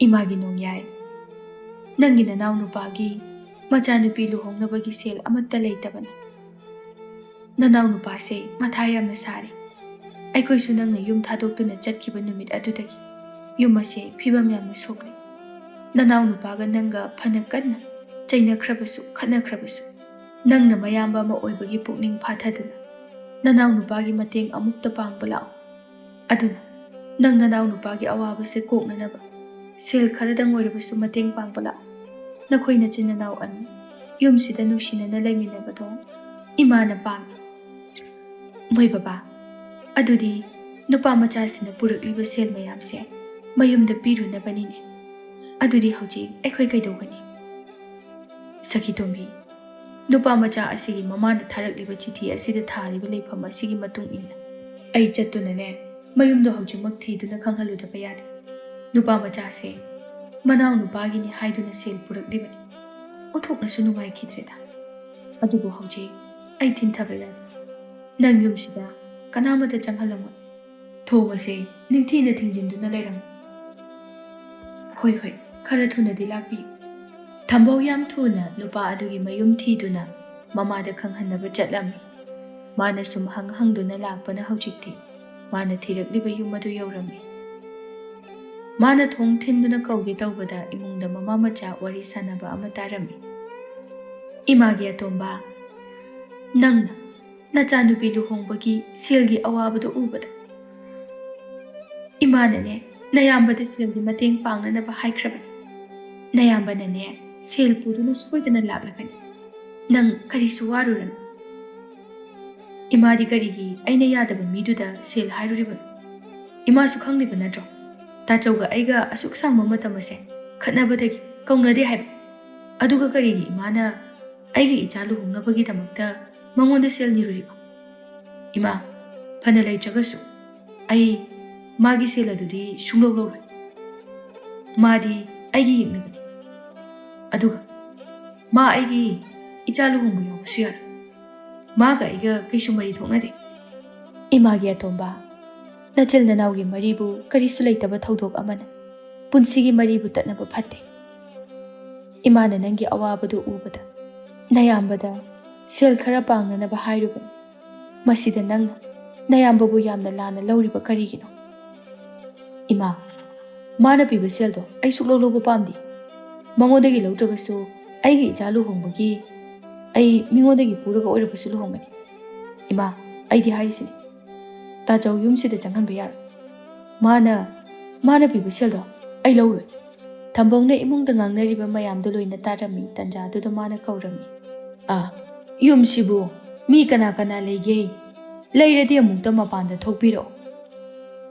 ꯏꯃꯥꯒꯤ ꯅꯣꯡꯌꯥꯏ, ꯅꯪꯒꯤ ꯅꯅꯥꯎꯅꯨꯄꯥꯒꯤ ꯃꯆꯥꯅꯨꯄꯤ ꯂꯨꯍꯣꯡꯅꯕꯒꯤ ꯁꯦꯜ ꯑꯃꯠꯇ ꯂꯩꯇꯕꯅꯤ꯫ ꯅꯅꯥꯎꯅꯨꯄꯥꯁꯦ ꯃꯊꯥ ꯌꯥꯝꯅ ꯁꯥꯔꯤ꯫ ꯑꯩꯈꯣꯏꯁꯨ ꯅꯪꯅ ꯌꯨꯝ ꯊꯥꯗꯣꯛꯇꯨꯅ ꯆꯠꯈꯤꯕ ꯅꯨꯃꯤꯠ ꯑꯗꯨꯗꯒꯤ ꯌꯨꯝ ꯑꯁꯦ ꯐꯤꯕꯝ ꯌꯥꯝꯅ ꯁꯣꯛꯂꯦ꯫ ꯅꯅꯥꯎ ꯅꯨꯄꯥꯒ ꯅꯪꯒ ꯐꯅ ꯀꯟꯅ ꯆꯩꯅꯈ꯭ꯔꯕꯁꯨ, ꯈꯠꯅꯈ꯭ꯔꯕꯁꯨ, ꯅꯪꯅ ꯃꯌꯥꯝꯕ ꯑꯃ ꯑꯣꯏꯕꯒꯤ ꯄꯨꯛꯅꯤꯡ ꯐꯥꯊꯗꯨꯅ ꯅꯅꯥꯎ ꯅꯨꯄꯥꯒꯤ ꯃꯇꯦꯡ ꯑꯃꯨꯛꯇ ꯄꯥꯡꯕ ꯂꯥꯛꯑꯣ꯫ ꯑꯗꯨꯅ ꯅꯪ ꯅꯅꯥꯎ ꯅꯨꯄꯥꯒꯤ ꯑꯋꯥꯕꯁꯦ ꯀꯣꯛꯅꯅꯕ ꯁꯦꯜ ꯈꯔꯗꯪ ꯑꯣꯏꯔꯕꯁꯨ ꯃꯇꯦꯡ ꯄꯥꯡꯕ ꯂꯥꯛꯑꯣ꯫ ꯅꯈꯣꯏ ꯅꯆꯤꯟ ꯅꯅꯥꯎ ꯑꯅꯤ ꯌꯨꯝꯁꯤꯗ ꯅꯨꯡꯁꯤꯅꯅ ꯂꯩꯃꯤꯟꯅꯕꯗꯣ ꯏꯃꯥꯅ ꯄꯥꯝꯃꯤ꯫ ꯃꯣꯏ ꯕꯕꯥ, ꯑꯗꯨꯗꯤ ꯅꯨꯄꯥ ꯃꯆꯥꯁꯤꯅ ꯄꯨꯔꯛꯂꯤꯕ ꯁꯦꯜ ꯃꯌꯥꯝꯁꯦ ꯃꯌꯨꯝꯗ ꯄꯤꯔꯨꯅꯕꯅꯤꯅꯦ꯫ ꯑꯗꯨꯗꯤ ꯍꯧꯖꯤꯛ ꯑꯩꯈꯣꯏ ꯀꯩꯗꯧꯒꯅꯤ? ꯁꯈꯤꯇꯣꯝꯕꯤ, ꯅꯨꯄꯥ ꯃꯆꯥ ꯑꯁꯤꯒꯤ ꯃꯃꯥꯅ ꯊꯥꯔꯛꯂꯤꯕ ꯆꯤꯊꯤ ꯑꯁꯤꯗ ꯊꯥꯔꯤꯕ ꯂꯩꯐꯝ ꯑꯁꯤꯒꯤ ꯃꯇꯨꯡ ꯏꯟꯅ ꯑꯩ ꯆꯠꯇꯨꯅꯅꯦ ꯃꯌꯨꯝꯗꯣ ꯍꯧꯖꯤꯛꯃꯛ ꯊꯤꯗꯨꯅ ꯈꯪꯍꯜꯂꯨꯗꯕ ꯌꯥꯗꯦ꯫ ꯅꯨꯄꯥ ꯃꯆꯥꯁꯦ ꯃꯅꯥꯎ ꯅꯨꯄꯥꯒꯤꯅꯤ ꯍꯥꯏꯗꯨꯅ ꯁꯦꯜ ꯄꯨꯔꯛꯂꯤꯕꯅꯤ꯫ ꯑꯣꯟꯊꯣꯛꯅꯁꯨ ꯅꯨꯡꯉꯥꯏꯈꯤꯗ꯭ꯔꯦꯗ꯫ ꯑꯗꯨꯕꯨ ꯍꯧꯖꯤꯛ ꯑꯩ ꯊꯤꯟꯊꯕ ꯌꯥꯗꯦ꯫ ꯅꯪ ꯌꯨꯝꯁꯤꯗ ꯀꯅꯥꯃꯠꯇ ꯆꯪꯍꯜꯂꯝꯃꯣ꯫ ꯊꯣꯡ ꯑꯁꯦ ꯅꯤꯡꯊꯤꯅ ꯊꯤꯡꯖꯤꯟꯗꯨꯅ ꯂꯩꯔꯝꯃꯨ꯫ ꯍꯣꯏ, ꯍꯣꯏ, ꯈꯔ ꯊꯨꯅꯗꯤ ꯂꯥꯛꯄꯤꯌꯨ꯫ ꯊꯝꯕꯧ ꯌꯥꯝ ꯊꯨꯅ ꯅꯨꯄꯥ ꯑꯗꯨꯒꯤ ꯃꯌꯨꯝ ꯊꯤꯗꯨꯅ ꯃꯃꯥꯗ ꯈꯪꯍꯟꯅꯕ ꯆꯠꯂꯝꯃꯤ꯫ ꯃꯥꯅ ꯁꯨꯝ ꯍꯪ ꯍꯪꯗꯨꯅ ꯂꯥꯛꯄꯅ ꯍꯧꯖꯤꯛꯇꯤ ꯃꯥꯅ ꯊꯤꯔꯛꯂꯤꯕ ꯌꯨꯝ ꯑꯗꯨ ꯌꯧꯔꯝꯃꯤ꯫ ꯃꯥꯅ ꯊꯣꯡ ꯊꯤꯟꯗꯨꯅ ꯀꯧꯒꯦ ꯇꯧꯕꯗ ꯏꯃꯨꯡꯗ ꯃꯃꯥ ꯃꯆꯥ ꯋꯥꯔꯤ ꯁꯥꯟꯅꯕ ꯑꯃ ꯇꯥꯔꯝꯃꯤ꯫ "ꯏꯃꯥꯒꯤ ꯑꯇꯣꯝꯕ, ꯅꯪꯅ ꯅꯆꯥꯅꯨꯄꯤ ꯂꯨꯍꯣꯡꯕꯒꯤ ꯁꯦꯜꯒꯤ ꯑꯋꯥꯕꯗꯨ ꯎꯕꯗ ꯏꯃꯥꯅꯅꯦ ꯅꯌꯥꯝꯕꯗ ꯁꯦꯜꯒꯤ ꯃꯇꯦꯡ ꯄꯥꯡꯅꯅꯕ ꯍꯥꯏꯈ꯭ꯔꯕꯅꯤ꯫ ꯅꯌꯥꯝꯕꯅꯅꯦ ꯁꯦꯜ ꯄꯨꯗꯨꯅ ꯁꯣꯏꯗꯅ ꯂꯥꯛꯂꯒꯅꯤ꯫ ꯅꯪ ꯀꯔꯤꯁꯨ ꯋꯥꯔꯨꯔꯅꯨ꯫" "ꯏꯃꯥꯗꯤ ꯀꯔꯤꯒꯤ ꯑꯩꯅ ꯌꯥꯗꯕ ꯃꯤꯗꯨꯗ ꯁꯦꯜ ꯍꯥꯏꯔꯨꯔꯤꯕꯅꯣ? ꯏꯃꯥꯁꯨ ꯈꯪꯂꯤꯕ ꯅꯠꯇ꯭ꯔꯣ? ꯇꯥꯆꯧꯒ ꯑꯩꯒ ꯑꯁꯨꯛ ꯁꯥꯡꯕ ꯃꯇꯝ ꯑꯁꯦ ꯈꯠꯅꯕꯗꯒꯤ ꯀꯧꯅꯗꯦ ꯍꯥꯏꯕ꯫ ꯑꯗꯨꯒ ꯀꯔꯤꯒꯤ ꯏꯃꯥꯅ ꯑꯩꯒꯤ ꯏꯆꯥ ꯂꯨꯍꯣꯡꯅꯕꯒꯤꯗꯃꯛꯇ ꯃꯉꯣꯟꯗ ꯁꯦꯜ ꯅꯤꯔꯨꯔꯤꯕ? ꯏꯃꯥ, ꯐꯅ ꯂꯩꯇ꯭ꯔꯒꯁꯨ ꯑꯩ ꯃꯥꯒꯤ ꯁꯦꯜ ꯑꯗꯨꯗꯤ ꯁꯨꯡꯂꯧ ꯂꯧꯔꯣꯏ꯫ ꯃꯥꯗꯤ ꯑꯩꯒꯤ ꯌꯦꯛꯅꯕꯅꯤ꯫ ꯑꯗꯨꯒ ꯃꯥ ꯑꯩꯒꯤ ꯏꯆꯥ ꯂꯨꯍꯣꯡꯕ ꯌꯥꯎꯕꯁꯨ ꯌꯥꯔꯣꯏ꯫ ꯃꯥꯒ ꯑꯩꯒ ꯀꯩꯁꯨ ꯃꯔꯤ ꯊꯣꯛꯅꯗꯦ꯫" "ꯏꯃꯥꯒꯤ ꯑꯇꯣꯝꯕ, ꯅꯆꯤꯜ ꯅꯅꯥꯎꯒꯤ ꯃꯔꯤꯕꯨ ꯀꯔꯤꯁꯨ ꯂꯩꯇꯕ ꯊꯧꯗꯣꯛ ꯑꯃꯅ ꯄꯨꯟꯁꯤꯒꯤ ꯃꯔꯤꯕꯨ ꯇꯠꯅꯕ ꯐꯠꯇꯦ꯫ ꯏꯃꯥꯅ ꯅꯪꯒꯤ ꯑꯋꯥꯕꯗꯨ ꯎꯕꯗ ꯅꯌꯥꯝꯕꯗ ꯁꯦꯜ ꯈꯔ ꯄꯥꯡꯅꯅꯕ ꯍꯥꯏꯔꯨꯕꯅꯤ꯫ ꯃꯁꯤꯗ ꯅꯪꯅ ꯅꯌꯥꯝꯕꯕꯨ ꯌꯥꯝꯅ ꯂꯥꯟꯅ ꯂꯧꯔꯤꯕ ꯀꯔꯤꯒꯤꯅꯣ? ꯏꯃꯥ, ꯃꯥꯅ ꯄꯤꯕ ꯁꯦꯜꯗꯣ ꯑꯩ ꯁꯨꯛꯂꯧ ꯂꯧꯕ ꯄꯥꯝꯗꯦ꯫ ꯃꯉꯣꯟꯗꯒꯤ ꯂꯧꯗ꯭ꯔꯒꯁꯨ ꯑꯩꯒꯤ ꯏꯆꯥ ꯂꯨꯍꯣꯡꯕꯒꯤ ꯑꯩ ꯃꯤꯉꯣꯟꯗꯒꯤ ꯄꯨꯔꯒ ꯑꯣꯏꯔꯕꯁꯨ ꯂꯨꯍꯣꯡꯒꯅꯤ꯫ ꯏꯃꯥ, ꯑꯩꯗꯤ ꯍꯥꯏꯔꯤꯁꯤꯅꯤ, ꯇꯥꯆꯧ ꯌꯨꯝꯁꯤꯗ ꯆꯪꯍꯟꯕ ꯌꯥꯔꯣꯏ꯫ ꯃꯥꯅ, ꯃꯥꯅ ꯄꯤꯕ ꯁꯦꯜꯗꯣ ꯑꯩ ꯂꯧꯔꯣꯏ꯫ ꯊꯝꯕꯧꯅ ꯏꯃꯨꯡꯗ ꯉꯥꯡꯅꯔꯤꯕ ꯃꯌꯥꯝꯗꯣ ꯂꯣꯏꯅ ꯇꯥꯔꯝꯃꯤ꯫ ꯇꯟꯖꯥꯗꯨꯗ ꯃꯥꯅ ꯀꯧꯔꯝꯃꯤ, "ꯑꯥ, ꯌꯨꯝꯁꯤꯕꯨ ꯃꯤ ꯀꯅꯥ ꯀꯅꯥ ꯂꯩꯒꯦ? ꯂꯩꯔꯗꯤ ꯑꯃꯨꯛꯇ ꯃꯄꯥꯟꯗ ꯊꯣꯛꯄꯤꯔꯛꯑꯣ꯫"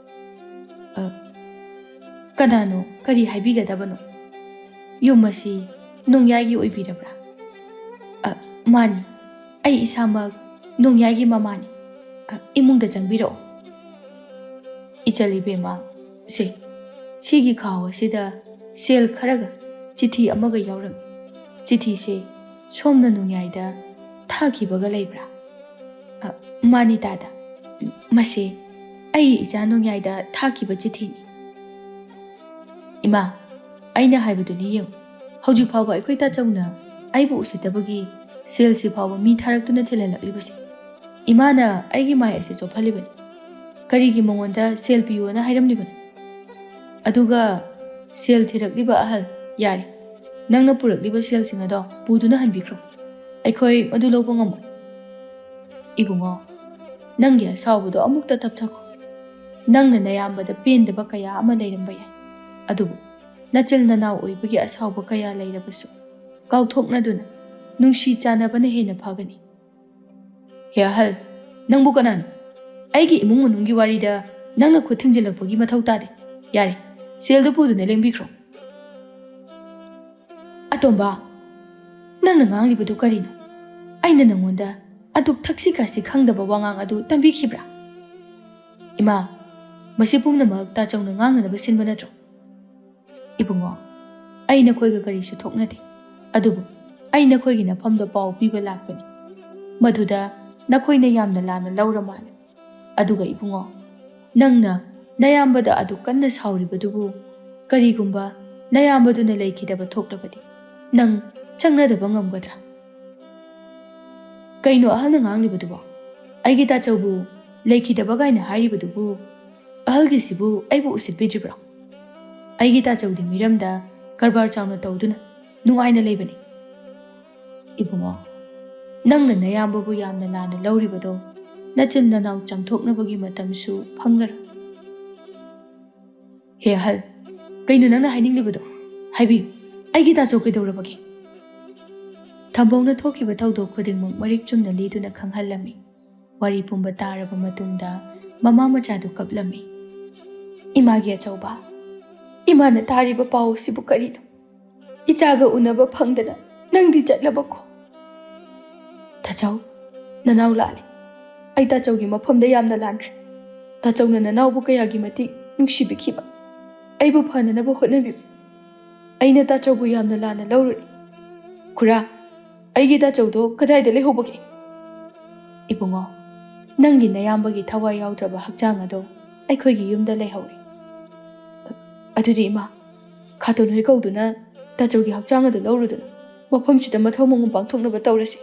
"ꯑ, ꯀꯅꯥꯅꯣ? ꯀꯔꯤ ꯍꯥꯏꯕꯤꯒꯗꯕꯅꯣ? ꯌꯨꯝ ꯑꯁꯤ ꯅꯣꯡꯌꯥꯏꯒꯤ ꯑꯣꯏꯕꯤꯔꯕ꯭ꯔꯥ?" "ꯑ, ꯃꯥꯅꯤ, ꯑꯩ ꯏꯁꯥꯃꯛ ꯅꯣꯡꯌꯥꯏꯒꯤ ꯃꯃꯥꯅꯤ꯫ ꯑ, ꯏꯃꯨꯡꯗ ꯆꯪꯕꯤꯔꯛꯑꯣ꯫" "ꯏꯆꯜ ꯏꯕꯦꯝꯃ, ꯁꯦ, ꯁꯤꯒꯤ ꯈꯥꯎ ꯑꯁꯤꯗ ꯁꯦꯜ ꯈꯔꯒ ꯆꯤꯊꯤ ꯑꯃꯒ ꯌꯥꯎꯔꯝꯃꯤ꯫ ꯆꯤꯊꯤꯁꯦ ꯁꯣꯝꯅ ꯅꯣꯡꯌꯥꯏꯗ ꯊꯥꯈꯤꯕꯒ ꯂꯩꯕ꯭ꯔꯥ?" "ꯑ, ꯃꯥꯅꯤ ꯇꯥꯗ꯫ ꯃꯁꯦ ꯑꯩꯒꯤ ꯏꯆꯥ ꯅꯣꯡꯌꯥꯏꯗ ꯊꯥꯈꯤꯕ ꯆꯤꯊꯤꯅꯤ꯫" "ꯏꯃꯥ, ꯑꯩꯅ ꯍꯥꯏꯕꯗꯨꯅꯤ ꯌꯦꯡꯉꯨ꯫ ꯍꯧꯖꯤꯛ ꯐꯥꯎꯕ ꯑꯩꯈꯣꯏ ꯇꯥꯆꯧꯅ ꯑꯩꯕꯨ ꯎꯁꯤꯠꯇꯕꯒꯤ ꯁꯦꯜꯁꯤ ꯐꯥꯎꯕ ꯃꯤ ꯊꯥꯔꯛꯇꯨꯅ ꯊꯤꯜꯍꯜꯂꯛꯂꯤꯕꯁꯦ꯫ ꯏꯃꯥꯅ ꯑꯩꯒꯤ ꯃꯥꯏ ꯑꯁꯤ ꯆꯣꯞꯍꯜꯂꯤꯕꯅꯤ꯫ ꯀꯔꯤꯒꯤ ꯃꯉꯣꯟꯗ ꯁꯦꯜ ꯄꯤꯌꯣꯅ ꯍꯥꯏꯔꯝꯂꯤꯕꯅꯣ? ꯑꯗꯨꯒ ꯁꯦꯜ ꯊꯤꯔꯛꯂꯤꯕ ꯑꯍꯜ, ꯌꯥꯔꯦ, ꯅꯪꯅ ꯄꯨꯔꯛꯂꯤꯕ ꯁꯦꯜꯁꯤꯡ ꯑꯗꯣ ꯄꯨꯗꯨꯅ ꯍꯟꯕꯤꯈ꯭ꯔꯣ꯫ ꯑꯩꯈꯣꯏ ꯃꯗꯨ ꯂꯧꯕ ꯉꯝꯃꯣꯏ꯫" "ꯏꯕꯨꯡꯉꯣ, ꯅꯪꯒꯤ ꯑꯁꯥꯎꯕꯗꯣ ꯑꯃꯨꯛꯇ ꯇꯞꯊꯈꯣ꯫ ꯅꯪꯅ ꯅꯌꯥꯝꯕꯗ ꯄꯦꯟꯗꯕ ꯀꯌꯥ ꯑꯃ ꯂꯩꯔꯝꯕ ꯌꯥꯏ, ꯑꯗꯨꯕꯨ ꯅꯆꯤꯜ ꯅꯅꯥꯎ ꯑꯣꯏꯕꯒꯤ ꯑꯁꯥꯎꯕ ꯀꯌꯥ ꯂꯩꯔꯕꯁꯨ ꯀꯥꯎꯊꯣꯛꯅꯗꯨꯅ ꯅꯨꯡꯁꯤ ꯆꯥꯟꯅꯕꯅ ꯍꯦꯟꯅ ꯐꯒꯅꯤ꯫" "ꯍꯦ ꯑꯍꯜ, ꯅꯪꯕꯨ ꯀꯅꯥꯅꯣ? ꯑꯩꯒꯤ ꯏꯃꯨꯡ ꯃꯅꯨꯡꯒꯤ ꯋꯥꯔꯤꯗ ꯅꯪꯅ ꯈꯨꯠ ꯊꯤꯡꯖꯤꯜꯂꯛꯄꯒꯤ ꯃꯊꯧ ꯇꯥꯗꯦ꯫ ꯌꯥꯔꯦ, ꯁꯦꯜꯗꯨ ꯄꯨꯗꯨꯅ ꯂꯦꯡꯕꯤꯈ꯭ꯔꯣ꯫" "ꯑꯇꯣꯝꯕ, ꯅꯪꯅ ꯉꯥꯡꯂꯤꯕꯗꯨ ꯀꯔꯤꯅꯣ? ꯑꯩꯅ ꯅꯪꯉꯣꯟꯗ ꯑꯗꯨꯛ ꯊꯛꯁꯤ ꯈꯥꯁꯤ ꯈꯪꯗꯕ ꯋꯥꯉꯥꯡ ꯑꯗꯨ ꯇꯝꯕꯤꯈꯤꯕ꯭ꯔꯥ?" "ꯏꯃꯥ, ꯃꯁꯤ ꯄꯨꯝꯅꯃꯛ ꯇꯥꯆꯧꯅ ꯉꯥꯡꯅꯅꯕ ꯁꯤꯟꯕ ꯅꯠꯇ꯭ꯔꯣ?" "ꯏꯕꯨꯡꯉꯣ, ꯑꯩ ꯅꯈꯣꯏꯒ ꯀꯔꯤꯁꯨ ꯊꯣꯛꯅꯗꯦ, ꯑꯗꯨꯕꯨ ꯑꯩ ꯅꯈꯣꯏꯒꯤ ꯅꯐꯝꯗ ꯄꯥꯎ ꯄꯤꯕ ꯂꯥꯛꯄꯅꯤ꯫ ꯃꯗꯨꯗ ꯅꯈꯣꯏꯅ ꯌꯥꯝꯅ ꯂꯥꯟꯅ ꯂꯧꯔ ꯃꯥꯜꯂꯦ꯫ ꯑꯗꯨꯒ ꯏꯕꯨꯡꯉꯣ, ꯅꯪꯅ ꯅꯌꯥꯝꯕꯗ ꯑꯗꯨꯛ ꯀꯟꯅ ꯁꯥꯎꯔꯤꯕꯗꯨꯕꯨ ꯀꯔꯤꯒꯨꯝꯕ ꯅꯌꯥꯝꯕꯗꯨꯅ ꯂꯩꯈꯤꯗꯕ ꯊꯣꯛꯂꯕꯗꯤ ꯅꯪ ꯆꯪꯅꯗꯕ ꯉꯝꯒꯗ꯭ꯔꯥ?" "ꯀꯩꯅꯣ ꯑꯍꯜꯅ ꯉꯥꯡꯂꯤꯕꯗꯨꯕꯣ? ꯑꯩꯒꯤ ꯇꯥꯆꯧꯕꯨ ꯂꯩꯈꯤꯗꯕ ꯀꯥꯏꯅ ꯍꯥꯏꯔꯤꯕꯗꯨꯕꯨ ꯑꯍꯜꯒꯤꯁꯤꯕꯨ ꯑꯩꯕꯨ ꯎꯁꯤꯠꯄꯤꯗ꯭ꯔꯤꯕ꯭ꯔꯣ? ꯑꯩꯒꯤ ꯇꯥꯆꯧꯗꯤ ꯃꯤꯔꯝꯗ ꯀꯔꯕꯥꯔ ꯆꯥꯎꯅ ꯇꯧꯗꯨꯅ ꯅꯨꯡꯉꯥꯏꯅ ꯂꯩꯕꯅꯤ꯫ ꯏꯕꯨꯡꯉꯣ, ꯅꯪꯅ ꯅꯌꯥꯝꯕꯕꯨ ꯌꯥꯝꯅ ꯂꯥꯟꯅ ꯂꯧꯔꯤꯕꯗꯣ ꯅꯆꯤꯟ ꯅꯅꯥꯎ ꯆꯥꯝꯊꯣꯛꯅꯕꯒꯤ ꯃꯇꯝꯁꯨ ꯐꯪꯂꯔꯣꯏ꯫ ꯍꯦ ꯑꯍꯜ, ꯀꯩꯅꯣ ꯅꯪꯅ ꯍꯥꯏꯅꯤꯡꯂꯤꯕꯗꯣ? ꯍꯥꯏꯕꯤꯌꯨ, ꯑꯩꯒꯤ ꯇꯥꯆꯧ ꯀꯩꯗꯧꯔꯕꯒꯦ? ꯊꯝꯕꯧꯅ ꯊꯣꯛꯈꯤꯕ ꯊꯧꯗꯣꯛ ꯈꯨꯗꯤꯡꯃꯛ ꯃꯔꯤꯛ ꯆꯨꯝꯅ ꯂꯤꯗꯨꯅ ꯈꯪꯍꯜꯂꯝꯃꯤ꯫ ꯋꯥꯔꯤ ꯄꯨꯝꯕ ꯇꯥꯔꯕ ꯃꯇꯨꯡꯗ ꯃꯃꯥ ꯃꯆꯥꯗꯨ ꯀꯞꯂꯝꯃꯤ꯫ ꯏꯃꯥꯒꯤ ꯑꯆꯧꯕ, ꯏꯃꯥꯅ ꯇꯥꯔꯤꯕ ꯄꯥꯎ ꯑꯁꯤꯕꯨ ꯀꯔꯤꯅꯣ? ꯏꯆꯥꯒ ꯎꯅꯕ ꯐꯪꯗꯅ ꯅꯪꯗꯤ ꯆꯠꯂꯕꯀꯣ? ꯇꯥꯆꯧ, ꯅꯅꯥꯎ ꯂꯥꯜꯂꯦ꯫ ꯑꯩ ꯇꯥꯆꯧꯒꯤ ꯃꯐꯝꯗ ꯌꯥꯝꯅ ꯂꯥꯟꯈ꯭ꯔꯦ꯫ ꯇꯥꯆꯧꯅ ꯅꯅꯥꯎꯕꯨ ꯀꯌꯥꯒꯤ ꯃꯇꯤꯛ ꯅꯨꯡꯁꯤꯕꯤꯈꯤꯕ꯫ ꯑꯩꯕꯨ ꯐꯅꯅꯕ ꯍꯣꯠꯅꯕꯤꯕ꯫ ꯑꯩꯅ ꯇꯥꯆꯧꯕꯨ ꯌꯥꯝꯅ ꯂꯥꯟꯅ ꯂꯧꯔꯨꯔꯦ꯫ ꯈꯨꯔꯥ, ꯑꯩꯒꯤ ꯇꯥꯆꯧꯗꯣ ꯀꯗꯥꯏꯗ ꯂꯩꯍꯧꯕꯒꯦ? ꯏꯕꯨꯡꯉꯣ, ꯅꯪꯒꯤ ꯅꯌꯥꯝꯕꯒꯤ ꯊꯋꯥꯏ ꯌꯥꯎꯗ꯭ꯔꯕ ꯍꯛꯆꯥꯡ ꯑꯗꯣ ꯑꯩꯈꯣꯏꯒꯤ ꯌꯨꯝꯗ ꯂꯩꯍꯧꯔꯦ꯫ ꯑꯗꯨꯗꯤ ꯏꯃꯥ, ꯈꯥꯇꯣꯟ ꯍꯣꯏ ꯀꯧꯗꯨꯅ ꯇꯥꯆꯧꯒꯤ ꯍꯛꯆꯥꯡ ꯑꯗꯨ ꯂꯧꯔꯨꯗꯨꯅ ꯃꯐꯝꯁꯤꯗ ꯃꯊꯧ ꯃꯉꯝ ꯄꯥꯡꯊꯣꯛꯅꯕ ꯇꯧꯔꯁꯤ꯫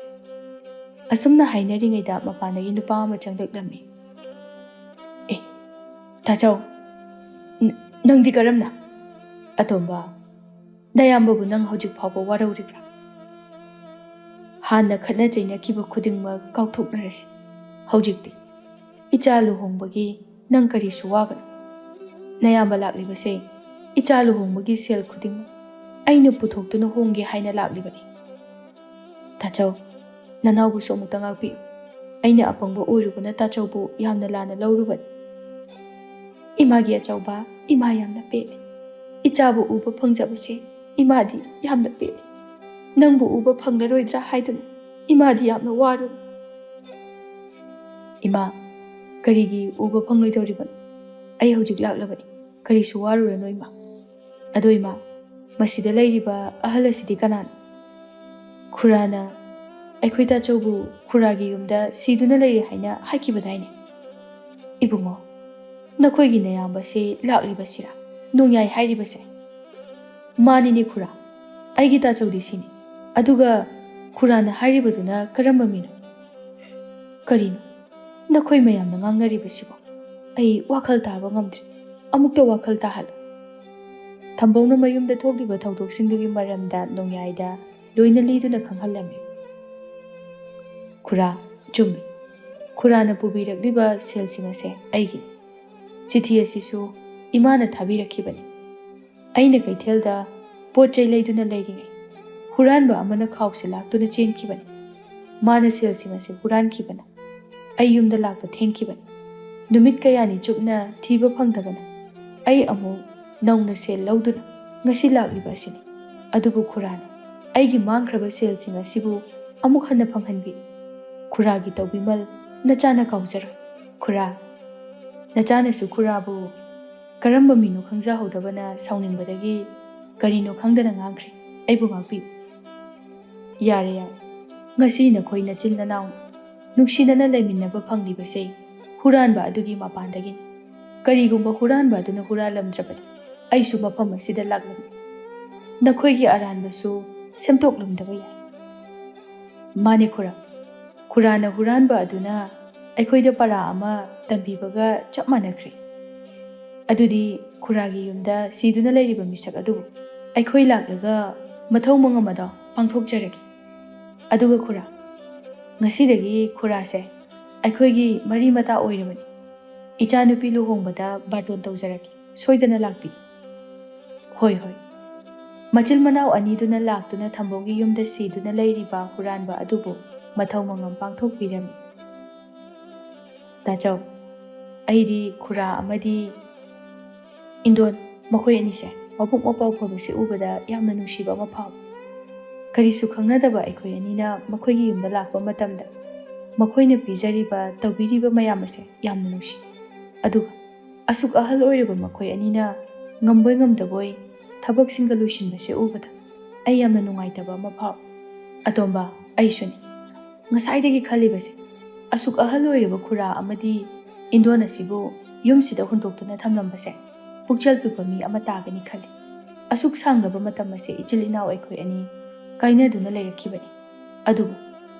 ꯑꯁꯨꯝꯅ ꯍꯥꯏꯅꯔꯤꯉꯩꯗ ꯃꯄꯥꯟꯗꯒꯤ ꯅꯨꯄꯥ ꯑꯃ ꯆꯪꯂꯛꯂꯝꯃꯤ꯫ ꯑꯦ, ꯇꯥꯆꯧ, ꯅ-, ꯅꯪꯗꯤ ꯀꯔꯝꯅ? ꯑꯇꯣꯝꯕ, ꯅꯌꯥꯝꯕꯕꯨ ꯅꯪ ꯍꯧꯖꯤꯛ ꯐꯥꯎꯕ ꯋꯥꯔꯧꯔꯤꯕ꯭ꯔꯥ? ꯍꯥꯟꯅ ꯈꯠꯅ ꯆꯩꯅꯈꯤꯕ ꯈꯨꯗꯤꯡꯃꯛ ꯀꯥꯎꯊꯣꯛꯅꯔꯁꯤ꯫ ꯍꯧꯖꯤꯛꯇꯤ ꯏꯆꯥ ꯂꯨꯍꯣꯡꯕꯒꯤ ꯅꯪ ꯀꯔꯤꯁꯨ ꯋꯥꯒꯅꯨ꯫ ꯅꯌꯥꯝꯕ ꯂꯥꯛꯂꯤꯕꯁꯦ ꯏꯆꯥ ꯂꯨꯍꯣꯡꯕꯒꯤ ꯁꯦꯜ ꯈꯨꯗꯤꯡꯃꯛ ꯑꯩꯅ ꯄꯨꯊꯣꯛꯇꯨꯅ ꯍꯣꯡꯒꯦ ꯍꯥꯏꯅ ꯂꯥꯛꯂꯤꯕꯅꯤ꯫ ꯇꯥꯆꯧ, ꯅꯅꯥꯎꯕꯨꯁꯨ ꯑꯃꯨꯛꯇ ꯉꯥꯛꯄꯤꯌꯨ꯫ ꯑꯩꯅ ꯑꯄꯪꯕ ꯑꯣꯏꯔꯨꯕꯅ ꯇꯥꯆꯧꯕꯨ ꯌꯥꯝꯅ ꯂꯥꯟꯅ ꯂꯧꯔꯨꯕꯅꯤ꯫ ꯏꯃꯥꯒꯤ ꯑꯆꯧꯕ, ꯏꯃꯥ ꯌꯥꯝꯅ ꯄꯦꯜꯂꯤ꯫ ꯏꯆꯥꯕꯨ ꯎꯕ ꯐꯪꯖꯕꯁꯦ ꯏꯃꯥꯗꯤ ꯌꯥꯝꯅ ꯄꯦꯜꯂꯤ꯫ ꯅꯪꯕꯨ ꯎꯕ ꯐꯪꯂꯔꯣꯏꯗ꯭ꯔꯥ ꯍꯥꯏꯗꯨꯅ ꯏꯃꯥꯗꯤ ꯌꯥꯝꯅ ꯋꯥꯔꯨꯔꯦ꯫ ꯏꯃꯥ, ꯀꯔꯤꯒꯤ ꯎꯕ ꯐꯪꯂꯣꯏꯗꯧꯔꯤꯕꯅꯣ? ꯑꯩ ꯍꯧꯖꯤꯛ ꯂꯥꯛꯂꯕꯅꯤ꯫ ꯀꯔꯤꯁꯨ ꯋꯥꯔꯨꯔꯅꯨ ꯏꯃꯥ꯫ ꯑꯗꯣ ꯏꯃꯥ, ꯃꯁꯤꯗ ꯂꯩꯔꯤꯕ ꯑꯍꯜ ꯑꯁꯤꯗꯤ ꯀꯅꯥꯅꯣ? ꯈꯨꯔꯥꯅ ꯑꯩꯈꯣꯏ ꯇꯥꯆꯧꯕꯨ ꯈꯨꯔꯥꯒꯤ ꯌꯨꯝꯗ ꯁꯤꯗꯨꯅ ꯂꯩꯔꯦ ꯍꯥꯏꯅ ꯍꯥꯏꯈꯤꯕꯗꯥꯏꯅꯦ? ꯏꯕꯨꯡꯉꯣ, ꯅꯈꯣꯏꯒꯤ ꯅꯌꯥꯝꯕꯁꯤ ꯂꯥꯛꯂꯤꯕꯁꯤꯔꯥ ꯅꯣꯡꯌꯥꯏ ꯍꯥꯏꯔꯤꯕꯁꯦ? ꯃꯥꯅꯤꯅꯦ ꯈꯨꯔꯥ, ꯑꯩꯒꯤ ꯇꯥꯆꯧꯗꯤ ꯁꯤꯅꯤ꯫ ꯑꯗꯨꯒ ꯈꯨꯔꯥꯅ ꯍꯥꯏꯔꯤꯕꯗꯨꯅ ꯀꯔꯝꯕ ꯃꯤꯅꯣ? ꯀꯔꯤꯅꯣ? ꯅꯈꯣꯏ ꯃꯌꯥꯝꯅ ꯉꯥꯡꯅꯔꯤꯕꯁꯤꯕꯨ ꯑꯩ ꯋꯥꯈꯜ ꯇꯥꯕ ꯉꯝꯗ꯭ꯔꯦ꯫ ꯑꯃꯨꯛꯇ ꯋꯥꯈꯜ ꯇꯥꯍꯜꯂꯨ꯫ ꯊꯝꯕꯧꯅ ꯃꯌꯨꯝꯗ ꯊꯣꯛꯂꯤꯕ ꯊꯧꯗꯣꯛꯁꯤꯡꯗꯨꯒꯤ ꯃꯔꯝꯗ ꯅꯣꯡꯌꯥꯏꯗ ꯂꯣꯏꯅ ꯂꯤꯗꯨꯅ ꯈꯪꯍꯜꯂꯝꯃꯤ꯫ "ꯈꯨꯔꯥ, ꯆꯨꯝꯃꯤ꯫ ꯈꯨꯔꯥꯅ ꯄꯨꯕꯤꯔꯛꯂꯤꯕ ꯁꯦꯜꯁꯤꯡ ꯑꯁꯦ ꯑꯩꯒꯤꯅꯤ꯫ ꯆꯤꯊꯤ ꯑꯁꯤꯁꯨ ꯏꯃꯥꯅ ꯊꯥꯕꯤꯔꯛꯈꯤꯕꯅꯤ꯫ ꯑꯩꯅ ꯀꯩꯊꯦꯜꯗ ꯄꯣꯠ ꯆꯩ ꯂꯩꯗꯨꯅ ꯂꯩꯔꯤꯉꯩ ꯍꯨꯔꯥꯟꯕ ꯑꯃꯅ ꯈꯥꯎꯁꯦ ꯂꯥꯛꯇꯨꯅ ꯆꯦꯟꯈꯤꯕꯅꯤ꯫ ꯃꯥꯅ ꯁꯦꯜꯁꯤꯡ ꯑꯁꯤ ꯍꯨꯔꯥꯟꯈꯤꯕꯅ ꯑꯩ ꯌꯨꯝꯗ ꯂꯥꯛꯄ ꯊꯦꯡꯈꯤꯕꯅꯤ꯫ ꯅꯨꯃꯤꯠ ꯀꯌꯥꯅꯤ ꯆꯨꯞꯅ ꯊꯤꯕ ꯐꯪꯗꯕꯅ ꯑꯩ ꯑꯃꯨꯛ ꯅꯧꯅ ꯁꯦꯜ ꯂꯧꯗꯨꯅ ꯉꯁꯤ ꯂꯥꯛꯂꯤꯕ ꯑꯁꯤꯅꯤ꯫ ꯑꯗꯨꯕꯨ ꯈꯨꯔꯥꯅ ꯑꯩꯒꯤ ꯃꯥꯡꯈ꯭ꯔꯕ ꯁꯦꯜꯁꯤꯡ ꯑꯁꯤꯕꯨ ꯑꯃꯨꯛ ꯍꯟꯅ ꯐꯪꯍꯟꯕꯤ꯫ ꯈꯨꯔꯥꯒꯤ ꯇꯧꯕꯤꯃꯜ ꯅꯆꯥꯅ ꯀꯥꯎꯖꯔꯣꯏ꯫ ꯈꯨꯔꯥ, ꯅꯆꯥꯅꯁꯨ ꯈꯨꯔꯥꯕꯨ ꯀꯔꯝꯕ ꯃꯤꯅꯣ ꯈꯪꯖꯍꯧꯗꯕꯅ ꯁꯥꯎꯅꯤꯡꯕꯗꯒꯤ ꯀꯔꯤꯅꯣ ꯈꯪꯗꯅ ꯉꯥꯡꯈ꯭ꯔꯦ꯫ ꯑꯩꯕꯨ ꯉꯥꯛꯄꯤꯌꯨ꯫" "ꯌꯥꯔꯦ, ꯌꯥꯔꯦ꯫ ꯉꯁꯤ ꯅꯈꯣꯏ ꯅꯆꯤꯟ ꯅꯅꯥꯎ ꯅꯨꯡꯁꯤꯅꯅ ꯂꯩꯃꯤꯟꯅꯕ ꯐꯪꯂꯤꯕꯁꯦ ꯍꯨꯔꯥꯟꯕ ꯑꯗꯨꯒꯤ ꯃꯄꯥꯟꯗꯒꯤꯅꯤ꯫ ꯀꯔꯤꯒꯨꯝꯕ ꯍꯨꯔꯥꯟꯕ ꯑꯗꯨꯅ ꯍꯨꯔꯥꯜꯂꯝꯗ꯭ꯔꯕꯗꯤ ꯑꯩꯁꯨ ꯃꯐꯝ ꯑꯁꯤꯗ ꯂꯥꯛꯂꯝꯃꯤ꯫ ꯅꯈꯣꯏꯒꯤ ꯑꯔꯥꯟꯕꯁꯨ ꯁꯦꯝꯗꯣꯛꯂꯝꯗꯕ ꯌꯥꯏ꯫" "ꯃꯥꯅꯦ ꯈꯨꯔꯥ꯫ ꯈꯨꯔꯥꯅ ꯍꯨꯔꯥꯟꯕ ꯑꯗꯨꯅ ꯑꯩꯈꯣꯏꯗ ꯄꯔꯥ ꯑꯃ ꯇꯝꯕꯤꯕꯒ ꯆꯞ ꯃꯥꯟꯅꯈ꯭ꯔꯦ꯫ ꯑꯗꯨꯗꯤ ꯈꯨꯔꯥꯒꯤ ꯌꯨꯝꯗ ꯁꯤꯗꯨꯅ ꯂꯩꯔꯤꯕ ꯃꯤꯁꯛ ꯑꯗꯨꯕꯨ ꯑꯩꯈꯣꯏ ꯂꯥꯛꯂꯒ ꯃꯊꯧ ꯃꯉꯝ ꯑꯗꯣ ꯄꯥꯡꯊꯣꯛꯆꯔꯒꯦ꯫ ꯑꯗꯨꯒ ꯈꯨꯔꯥ, ꯉꯁꯤꯗꯒꯤ ꯈꯨꯔꯥꯁꯦ ꯑꯩꯈꯣꯏꯒꯤ ꯃꯔꯤ ꯃꯇꯥ ꯑꯣꯏꯔꯕꯅꯤ꯫ ꯏꯆꯥꯅꯨꯄꯤ ꯂꯨꯍꯣꯡꯕꯗ ꯕꯥꯔꯇꯣꯟ ꯇꯧꯖꯔꯛꯀꯦ꯫ ꯁꯣꯏꯗꯅ ꯂꯥꯛꯄꯤꯌꯨ꯫" "ꯍꯣꯏ, ꯍꯣꯏ꯫" ꯃꯆꯤꯜ ꯃꯅꯥꯎ ꯑꯅꯤꯗꯨꯅ ꯂꯥꯛꯇꯨꯅ ꯊꯝꯕꯧꯒꯤ ꯌꯨꯝꯗ ꯁꯤꯗꯨꯅ ꯂꯩꯔꯤꯕ ꯍꯨꯔꯥꯟꯕ ꯑꯗꯨꯕꯨ ꯃꯊꯧ ꯃꯉꯝ ꯄꯥꯡꯊꯣꯛꯄꯤꯔꯝꯃꯤ꯫ "ꯇꯥꯆꯧ, ꯑꯩꯗꯤ ꯈꯨꯔꯥ ꯑꯃꯗꯤ ꯏꯟꯗꯣꯟ, ꯃꯈꯣꯏ ꯑꯅꯤꯁꯦ ꯃꯕꯨꯛ ꯃꯄꯥꯎ ꯐꯕꯁꯦ ꯎꯕꯗ ꯌꯥꯝꯅ ꯅꯨꯡꯁꯤꯕ ꯑꯃ ꯐꯥꯎꯏ꯫ ꯀꯔꯤꯁꯨ ꯈꯪꯅꯗꯕ ꯑꯩꯈꯣꯏ ꯑꯅꯤꯅ ꯃꯈꯣꯏꯒꯤ ꯌꯨꯝꯗ ꯂꯥꯛꯄ ꯃꯇꯝꯗ ꯃꯈꯣꯏꯅ ꯄꯤꯖꯔꯤꯕ, ꯇꯧꯕꯤꯔꯤꯕ ꯃꯌꯥꯝ ꯑꯁꯦ ꯌꯥꯝꯅ ꯅꯨꯡꯁꯤ꯫ ꯑꯗꯨꯒ ꯑꯁꯨꯛ ꯑꯍꯜ ꯑꯣꯏꯔꯕ ꯃꯈꯣꯏ ꯑꯅꯤꯅ ꯉꯝꯕꯣꯏ ꯉꯝꯗꯕꯣꯏ ꯊꯕꯛꯁꯤꯡꯒ ꯂꯣꯏꯁꯤꯟꯕꯁꯦ ꯎꯕꯗ ꯑꯩ ꯌꯥꯝꯅ ꯅꯨꯡꯉꯥꯏꯇꯕ ꯑꯃ ꯐꯥꯎꯏ꯫ ꯑꯇꯣꯝꯕ, ꯑꯩꯁꯨꯅꯤ꯫ ꯉꯁꯥꯏꯗꯒꯤ ꯈꯜꯂꯤꯕꯁꯦ, ꯑꯁꯨꯛ ꯑꯍꯜ ꯑꯣꯏꯔꯕ ꯈꯨꯔꯥ ꯑꯃꯗꯤ ꯏꯟꯗꯣꯟ ꯑꯁꯤꯕꯨ ꯌꯨꯝꯁꯤꯗ ꯍꯨꯟꯗꯣꯛꯇꯨꯅ ꯊꯝꯂꯝꯕꯁꯦ ꯄꯨꯛꯆꯦꯜ ꯄꯤꯛꯄ ꯃꯤ ꯑꯃ ꯇꯥꯒꯅꯤ ꯈꯜꯂꯤ꯫ ꯑꯁꯨꯛ ꯁꯥꯡꯂꯕ ꯃꯇꯝ ꯑꯁꯦ ꯏꯆꯤꯜ ꯏꯅꯥꯎ ꯑꯩꯈꯣꯏ ꯑꯅꯤ ꯀꯥꯏꯅꯗꯨꯅ ꯂꯩꯔꯛꯈꯤꯕꯅꯤ꯫ ꯑꯗꯨꯕꯨ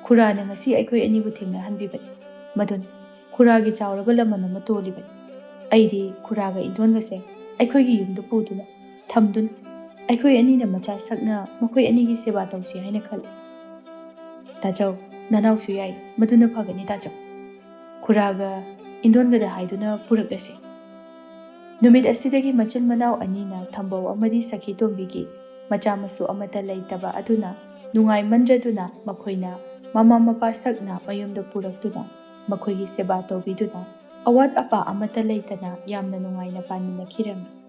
ꯈꯨꯔꯥꯅ ꯉꯁꯤ ꯑꯩꯈꯣꯏ ꯑꯅꯤꯕꯨ ꯊꯦꯡꯅꯍꯟꯕꯤꯕꯅꯤ꯫ ꯃꯗꯨꯅ ꯈꯨꯔꯥꯒꯤ ꯆꯥꯎꯔꯕ ꯂꯃꯟ ꯑꯃ ꯇꯣꯜꯂꯤꯕꯅꯤ꯫ ꯑꯩꯗꯤ ꯈꯨꯔꯥꯒ ꯏꯟꯗꯣꯟꯒꯁꯦ ꯑꯩꯈꯣꯏꯒꯤ ꯌꯨꯝꯗ ꯄꯨꯗꯨꯅ ꯊꯝꯗꯨꯅ ꯑꯩꯈꯣꯏ ꯑꯅꯤꯅ ꯃꯆꯥ ꯁꯛꯅ ꯃꯈꯣꯏ ꯑꯅꯤꯒꯤ ꯁꯦꯕꯥ ꯇꯧꯁꯤ ꯍꯥꯏꯅ ꯈꯜꯂꯤ꯫ ꯇꯥꯆꯧ, ꯅꯅꯥꯎꯁꯨ ꯌꯥꯏ, ꯃꯗꯨꯅ ꯐꯒꯅꯤ ꯇꯥꯆꯧ꯫ ꯈꯨꯔꯥꯒ ꯏꯟꯗꯣꯟꯒꯗ ꯍꯥꯏꯗꯨꯅ ꯄꯨꯔꯛꯂꯁꯤ꯫ ꯅꯨꯃꯤꯠ ꯑꯁꯤꯗꯒꯤ ꯃꯆꯤꯟ ꯃꯅꯥꯎ ꯑꯅꯤꯅ ꯊꯝꯕꯧ ꯑꯃꯗꯤ ꯁꯈꯤ ꯇꯣꯝꯕꯤꯒꯤ ꯃꯆꯥ ꯃꯁꯨ ꯑꯃꯠꯇ ꯂꯩꯇꯕ ꯑꯗꯨꯅ ꯅꯨꯡꯉꯥꯏꯃꯟꯗ꯭ꯔꯗꯨꯅ ꯃꯈꯣꯏꯅ ꯃꯃꯥ ꯃꯄꯥ ꯁꯛꯅ ꯃꯌꯨꯝꯗ ꯄꯨꯔꯛꯇꯨꯅ ꯃꯈꯣꯏꯒꯤ ꯁꯦꯕꯥ ꯇꯧꯕꯤꯗꯨꯅ ꯑꯋꯥꯠ ꯑꯄꯥ ꯑꯃꯠꯇ ꯂꯩꯇꯅ ꯌꯥꯝꯅ ꯅꯨꯡꯉꯥꯏꯅ ꯄꯥꯟꯃꯤꯟꯅꯈꯤꯔꯝꯃꯤ꯫